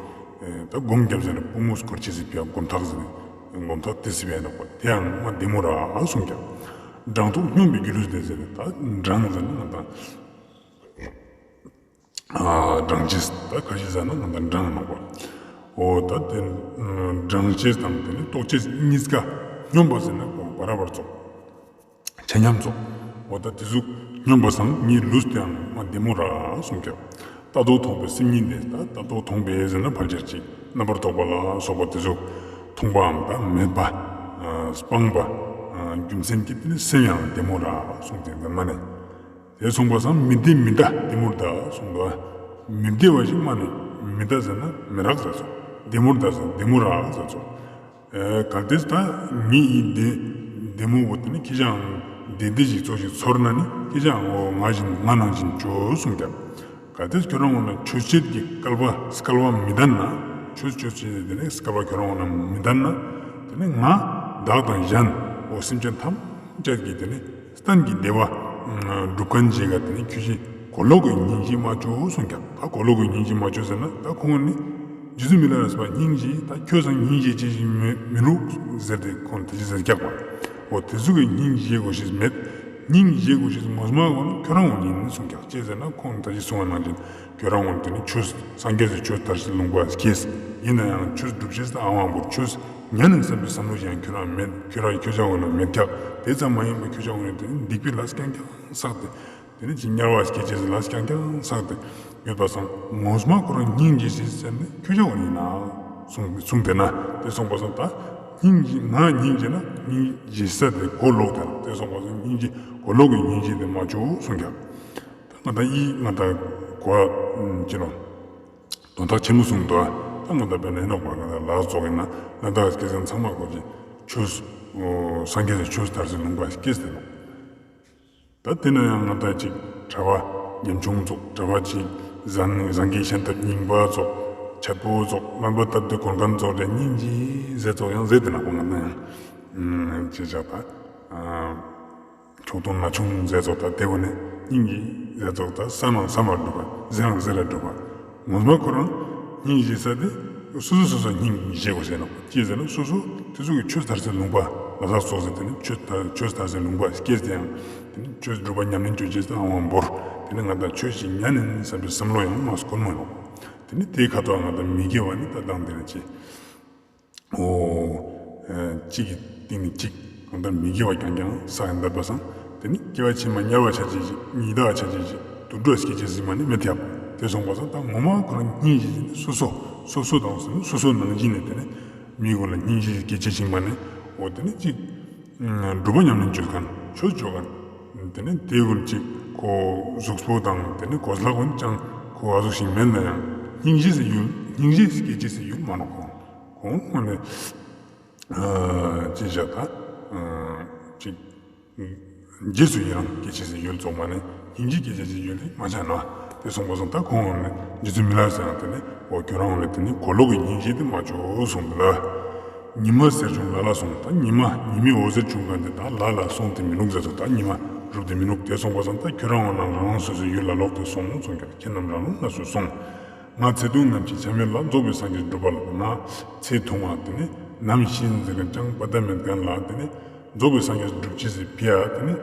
ད་སྒོམ་རྒྱབ་ཟེར་ན་པུས་མོ་སྐོར་ཅི་ཟེར་ཕི་ཡ་སྒོམ་ཐག་ཟེར་ནས་སྒོམ་ཐག་དེ་སི་བས་ན་པ་དེའང་མ་བདེ་མོ་ར་གསུངས་ཀྱང་། སྦྲང་ཐོག་སྙོམས་པའི་སྒྱུ་ལུས་དེ་ཟེར་ནས་ད་སྦྲང་ཟེར་ན་ང་དང་། སྦྲང་ཆས་ད་ཁ་ཤས་ཟེར་ན་ང་དང་སྦྲང་ནོག་པ། འོ་ད་དེ་སྦྲང་ཆས་དང་དེ་ནི་རྟོག་བཅས་གཉིས་ཀ་སྙོམས་པ་ཟེར་ན་བར་བར་ཙོག་ཆ་མཉམ་ཙོག་འོ་ད་དེ་ཟུག་སྙོམས་པ་སང་ངའི་ལུས་དེའང་མ་བདེ་མོ་ར་གསུངས་ཀྱང་། ལྟ་རྟོག་ཐོགས་པའི་སེམས་ཉིད་དེ་ད་ལྟ་རྟོག་མཐོང་བའི་ཟེར་ན་ཕལ་ཆེར་ཅིག་རྣམ་པར་རྟོག་པ་ལ་སོགས་པ་དེ་ཟུག་མཐོང་པའམ་ད་མེད་པ། སྤངས་པ། རྒྱུ་མཚན་གྱིས་དེ་ནི་སེམས་ཡང་བདེ་མོ་ར་གསུངས་ཏེ་འདི་མ་ནས། དེ་གསུངས་པ་སང་མི་བདེ་མི་འདའ་བདེ་མོར་འདའ་གསུངས་པ། མི་བདེ་བ་ཞིག་མ་ནས་མི་འདའ་ཟེར་ན་མི་རག་ཟེར་ཚོ། བདེ་མོར་འདའ་ཟེར་བདེ་མོ་རག་ཟེར་ཚོ། གལ་ཏེ་ད་ངའི་ཡིན་བདེ་བདེ་མོ་བོ་དེ་ནི་ཁྱེད་ཅག་བདེ་བདེ་ཞིག་ཚོགས་ཤིག་ཚོར་ན་ནི་ཁྱེད་ཅག་འོ་ང་བཞིན་ང་ནང་བཞིན་བྱོས་གསུངས་ཀྱང་། གལ་ཏེ་ཁྱོད་རང་ངོ་ན་ཆོས་བྱེད་ཀྱི་སྐལ་བ་སྐལ་བ་མི་ལྡན་ན། ཆོས་ཆོས་བྱེད་དེ་ནི་སྐལ་བ་ཁྱོད་རང་ངོ་ན་མི་ལྡན་ན། དེ་ནི་ང་བདག་དང་གཞན་འོ་སེམས་ཅན་ཐམས་ཅད་ཀྱི་དེ་ནི། གཏན་གྱི་བདེ་བ་སྒྲུབ་མཁན་ཅིག་ག་དེ་ནི་ཁྱོད་ཀྱིས་གོ་ལོག་གི་སྙིང་རྗེ་མ་བཅོས་གསུངས་ཀྱང་ད་གོ་ལོག་གི་སྙིང་རྗེ་མ་བཅོས་ཟེར་ན་ད་ཁོང་ནི་རྗེ་བཙུན་མི་ལ་རས་པ་སྙིང་རྗེ་ད་ཁྱོད་སང་སྙིང་རྗེ་ཅི་ཞིག་མི་མི་རུག་ཟེར་ཏེ་ཁོང་དེ་ཅི་ཟེར་ཀྱག་པ། འོ་དེ་ཚོ་གི་སྙིང་རྗེ་གོ་ཞིག་མེད། སྙིང་རྗེ་གོ་ཞིག་ངོ་མ་གོ་ན་ཁྱོད་རང་ངོ་ཉིད་ནི་གསུངས་ཀྱག་ཅི་ཟེར་ན་ཁོང་ད་ཅི་གསུང་བ་ནང་བཞིན་ཁྱོད་རང་ངོ་དེ་ནི་ཆོས་སངས་རྒྱས་སུ་ཆོས་དར་ཞིང་ལུང་པ་སྐྱེས་ཡིན་ན་ཡང་ཆོས་སྒྲུབ་བྱེད་ས་ཨ་ཝང་བོར་ཆོས། ཉན་ནས་བསམ་པའི་བསམ་བློ་ཞིག་ཡང་ཁྱོད་རང་མེད། ཁྱོད་རང་ཁྱོད་ཅག་འོ་ན་མེད་ཀྱག་དེ་ཙམ་མ་ཡིན་པར་ཁྱོད་ཅག་འོ་ན་དེ་ནི་སྡིག་པའི་ལས་རྐྱང་རྐྱང་བསགས་ཏེ། དེ་ནི་ཅི་དམྱལ་བ་སྐྱེ་བྱེད་ལས་རྐྱང་རྐྱང་བསགས་ཏེ་ཡོད་པ་སང་ངོ་མ་ཁོ་རང་སྙིང་རྗེ་ཞེས་ཟེར་ནས་ཁྱོད་ཅག་འོ་ན་ཡིན་ན་གསུངས་གསུངས་དེ་ན་དེ་གསུངས་པ་སང་ད་སྙིང་རྗེ་ང་སྙིང་རྗེ་ན་སྙིང་རྗེ་ས་དེ་གོ་ལོག་དེ་ན་དེ་གསུངས་པ་སང་སྙིང་རྗེ་གོ་ལོག་གི་སྙིང་རྗེ་དེ་མ་བཅོས་གསུངས་ཀྱག་ད་ང་ད་ཡིད་ང་ད་གོ་ཅི་ལོ། དོན་དག་ཆེན་མོ་གསུངས་འདུག་ད་ང་ད་དཔེར་ན་ཨེ་ནོག་པ་ང་ད་ལག་བཙོག་ཡིན་ན་ང་ད་སྐད་ཆ་ཚང་མ་གོ་ཅི་ཆོས་སངས་རྒྱས་ཀྱི་ཆོས་དར་ཞིང་ལུང་པ་སྐྱེས་ཏེ་ནོག་ད་དེ་ན་ཡང་ང་ད་ཅིག་གྲྭ་པ་ཉམ་ཆུང་བཙོག་གྲྭ་པ་ཅིག་བཟང་བཟང་གི་ཤན་ཐབས་རྙིང་པ་བཙོག་ཆད་པོ་བཙོག་རྣམ་པ་སྟབས་བདེ་གོར་མཁན་བཙོག་རེ་སྙིང་རྗེ་ཟེར་བཙོག་ཡང་ཟེར་དེ་ན་པོ་ང་ད་ཡང་ཅི་བྱ་ད། ཁྱོག་ཐོང་ན་ཆུང་ཟེར་ཚོགས་ད་དེ་བོ་ནི་སྙིང་རྗེ་ཟེར་ཚོགས་ད་ས་ནང་ས་མར་སྒྲུབ་པ་ཟེར་ནང་ཟེར་ལ་སྒྲུབ་པ་ངོ་མ་ཁོ་རང་སྙིང་རྗེ་ས་དེ་སོ་སོ་སོ་སོ་སྙིང་རྗེ་དགོས་ཟེར་ནོ་ཅི་ཟེར་ན་སོ་སོ་དེ་ཚོ་གི་ཆོས་དར་སའི་ལུང་པ་ལ་དྭགས་སོགས་ཟེར་དེ་ནི་ཆོས་དར་ཆོས་དར་སའི་ལུང་པ་སྐྱེས་ཏེ་ཡང་དེ་ནི་ཆོས་སྒྲུབ་པ་ཉམས་ལེན་བཅོ་བྱེད་དང་དབང་བོར་དེ་ནི་ང་དང་ཆོས་ཤིག་ཉན་ནས་བསམ་པའི་བསམ་བློ་ཡང་མ་སྐོར་མ་ཡོང་དེ་ནི་དེའི་ཁ་ཐོག་ང་དང་མི་དགེ་བ་ནི་ད་དང་དེ་ར་ཆེ། ཨོ། གཅིག་གི་སྟེང་ནས་གཅིག་གང་ལྟར་མི་དགེ་བ་རྐྱང་རྐྱང་བསགས་ཡིན་པ་སང་དེ་ནི་སྐྱེ་བ་ཕྱི་མ་དམྱལ་བ་ཆ་ཅེས་ཤིག་ཉི་ཟླ་བ་ཆ་ཅེས་ཤིག་དུད་འགྲོ་སྐྱེ་ཅེས་ཤིག་མ་ནི་མི་ཐེབས་དེ་སོང་པ་སང་ད་ངོ་མ་ཁོ་རང་སྙིང་རྗེ་ཅན་སོ་སོ་སོ་སོ་དང་སོ་སོ་ནང་བཞིན་ནས་དེ་ནི་མི་གོ་ལ་སྙིང་རྗེ་སྐྱེ་ཅེས་ཤིག་མ་ནི་འོ་དེ་ནི་གཅིག་སྒྲུབ་པ་ཉམས་ལེན་བཅོས་མཁན་ཆོས་བཅོ་མཁན་དེ་ནི་དེ་ཀུན་གཅིག་ཁོ་གཟུགས་པོ་དང་དེ་ནི་གོས་ལག་ཀུན་ཅང་ཁོ་ཨ་ཟུག་ཞིག་མེད་ན་ཡང་སྙིང་རྗེ་ཟེར་ཡུལ་སྙིང་རྗེ་སྐྱེ་ཅེས་ཟེར་ཡུལ་མ་ནོ་ཁོ། གོང་མ་ནས་ཅི་བྱ་ད་ཅིག་རྗེས་སུ་ཡི་རང་སྐྱེ་ཅེས་ཟེར་ཡུལ་ཚོགས་མ་ནས་སྙིང་རྗེ་སྐྱེ་ཅེས་ཟེར་ཡུལ་དེ་མ་བྱ་ནོ། དེ་སོང་པ་སང་ད་གོང་མ་ནས་རྗེ་བཙུན་མི་ལ་ཟེར་ཡང་དེ་ནི་འོ་ཁྱོད་རང་ལ་དེ་ནི་གོ་ལོག་གི་སྙིང་རྗེ་དེ་མ་བཅོས་གསུངས་འདུག་ལ། ཉི་མ་གསལ་བྱུང་ལ་ལ་སོང་ད་ཉི་མ་ཉི་མའི་འོད་ཟེར་བྱུང་མཁན་དེ་ད་ལ་ལ་སོང་དེ་མི་ནུག་ཟེར་ཚོགས་ད་ཉི་མ་གྲུབ་དེ་མི་ནུག་དེ་སོང་པ་སང་ད་ཁྱོད་རང་ངོ་ན་རང་རང་སོ་སོའི་ཡུལ་ལ་ལོག་སྟེ་སོང་གསུངས་ཀྱང་ཁྱེད་རྣམས་རང་རང་ན་སུ་སོང་། ང་ཚེ་ཐུང་རྣམས་ཀྱི་ཆ་མེད་ལ་རྫོགས་པའི་སངས་རྒྱས་སྒྲུབ་པ་ལ་ང་ཚེ་ཐུང་བ་དེ་ནི་ནམ་ཤི་ཟེར་མཁན་ཅང་པ་ད་མེད་མཁན་ལ་དེ་ནི་རྫོགས་པའི་སངས་རྒྱས་སྒྲུབ་ཅེས་ཟེར་ཕི་ཡ་དེ་ནི་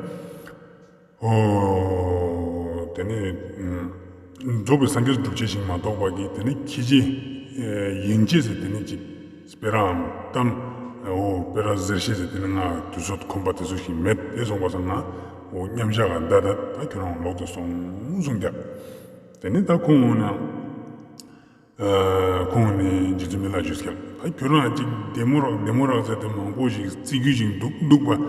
ཨོ་དེ་ནི་རྫོགས་པའི་སངས་རྒྱས་སྒྲུབ་ཅེས་ཤིག་མ་གཏོགས་པ་གི་དེ་ནི་ཁྱི་ཅི་ཡིན་ཅེས་ཟེར་དེ་ནི་ཅིག་སྤེ་རའམ་གཏམ་ཨོ་སྤེ་ར་ཟེར་ཤེས་ཟེར་དེ་ནི་ང་དུས་ཚོད་ཁོམ་པ་དེ་ཚོ་ཞིག་མེད་དེ་སོང་པ་སང་ང་ཨོ་མཉམ་བཞག་ག་ད་ད་ད་ཁྱོད་རང་ལོག་ཏུ་སོང་གསུངས་ཀྱང་། དེ་ནས་ད་ཁོང་འོང་ན། ཁོང་ནས་རྗེ་བཙུན་མི་ལ་ཞུས་ཀྱང་ད་ཁྱོད་རང་ཅིག་བདེ་མོ་རག་བདེ་མོ་རག་ཟེར་ཏེ་མང་པོ་ཞིག་བརྩི་རྒྱུ་ཞིག་འདུག་འདུག་པ།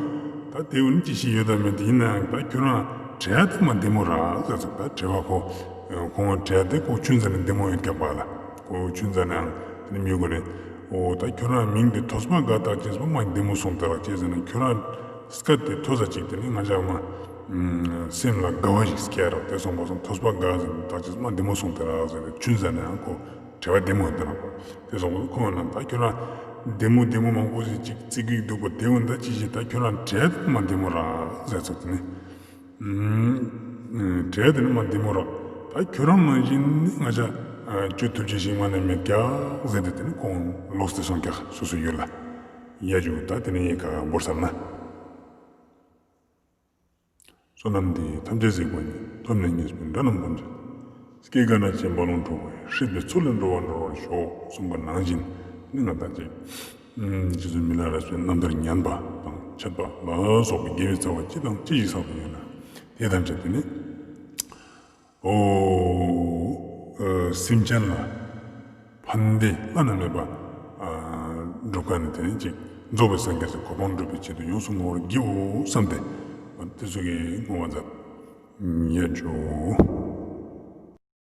ད་དེ་འུ་ནི་ཅི་ཞིག་ཡོད་དམ་མེད་དེ་ཡིན་ན་ཡང་ད་ཁྱོད་རང་བྲེལ་དེ་མ་བདེ་མོ་རག་ཟེར་ཚོགས་ད་བྲེལ་བ་ཁོ། ཁོང་བྲེལ་དེ་ཁོ་ཆུན་ཟེར་ནས་བདེ་མོ་ཡོད་ཀྱག་པ་ལ་ཁོ་ཆུན་ཟེར་ནའང་དེ་ནི་མི་དགོས་རེད། ཨོ་ད་ཁྱོད་རང་མིང་དེ་ཐོས་པ་དགའ་རྟགས་ཅན་སོང་མ་བདེ་མོ་སོང་དེ་རག་ཅེས་ཟེར་ན་ཁྱོད་རང་སྐད་དེ་ཐོས་ས་ཅིག་དེ་ནི་ང་ཅག་མ། སེམས་ལ་དགའ་བ་ཞིག་སྐྱེ་རོགས་དེ་སོང་པ་སོང་ཐོས་པ་དགའ་ཟེར་ནས་ཐག་ཆོད་མ་བདེ་མོ་སོང་དེ་ར་ཟེར་ནས་ཆུན་ཟེར་ནས་ཡང་ཁོ་བྲེལ་བ་བདེ་མོ་དེ་ར་དེ་སོང་པ་སོང་ཁོ་ན་ད་ཁྱོད་རང་བདེ་མོ་བདེ་མོ་མང་པོ་ཞིག་ཅིག་བརྩི་གི་འདུག་པ་དེ་འོན་ད་ཅི་ཞིག་ད་ཁྱོད་རང་བྲེལ་དེ་མ་བདེ་མོ་ར་ཟེར་ཚོགས་དེ་ནི་བྲེལ་དེ་ནི་མ་བདེ་མོ་ར་ད་ཁྱོད་རང་ནང་བཞིན་ནི་ང་ཅག་ ཨ་ཁྱོད་ཐུགས་རྗེ་ཞིག་མ་ནས་མེད་ཀྱག་ཟེར་ཏེ་དེ་ནི་ཁོང་ལོག་སྟེ་སོང་ཀྱག་སོ་སོའི་ཡུལ་ལ། ཡ་ཇུ་ད་དེ་ནི་ཡི་ག་འབོར་ས་ན། བསོད་ནམས་འདི་ཡིས་ཐམས་ཅད་གཟིགས་པ་ཉིད། ཐོབ་ནས་ཉེས་པའི་དགྲ་རྣམས་ཕམ་བྱས་ཏེ། སྐྱེ་རྒ་ན་འཆིའི་རྦ་ཀློང་འཁྲུགས་པ་ཡི། སྲིད་པའི་མཚོ་ལས་འགྲོ་བ་སྒྲོལ་བར་ཤོག་གསུངས་པ་ནང་བཞིན་ནི་ང་དང་ཅིག་རྗེ་བཙུན་མི་ལ་རས་པའི་རྣམ་ཐར་ཉན་པ་དང་འཆད་པ་ལ་སོགས་པའི་དགེ་བའི་རྩ་བ་ཅི་དང་ཅི་ཞིག་བསགས་པ་ཡོད་ན་དེ་ཐམས་ཅད་དེ་ནི། ཨོ། ཨ་སེམས་ཅན་ལ་ཕན་བདེ་བླ་ན་མེད་པ་ཨ་སྒྲུབ་མཁན་ནི་དེ་ནི་ཅིག་རྫོགས་པའི་སངས་རྒྱས་ཀྱི་གོ་འཕང་སྒྲུབ་པའི་ཆེད་དུ་ཡོངས་སུ་བསྔོ་བར་བགྱིའོ་བསམ་སྟེ། དེ་ཚོ་གི་བསྔོ་བ་མཛད། ཡ་ཇུ།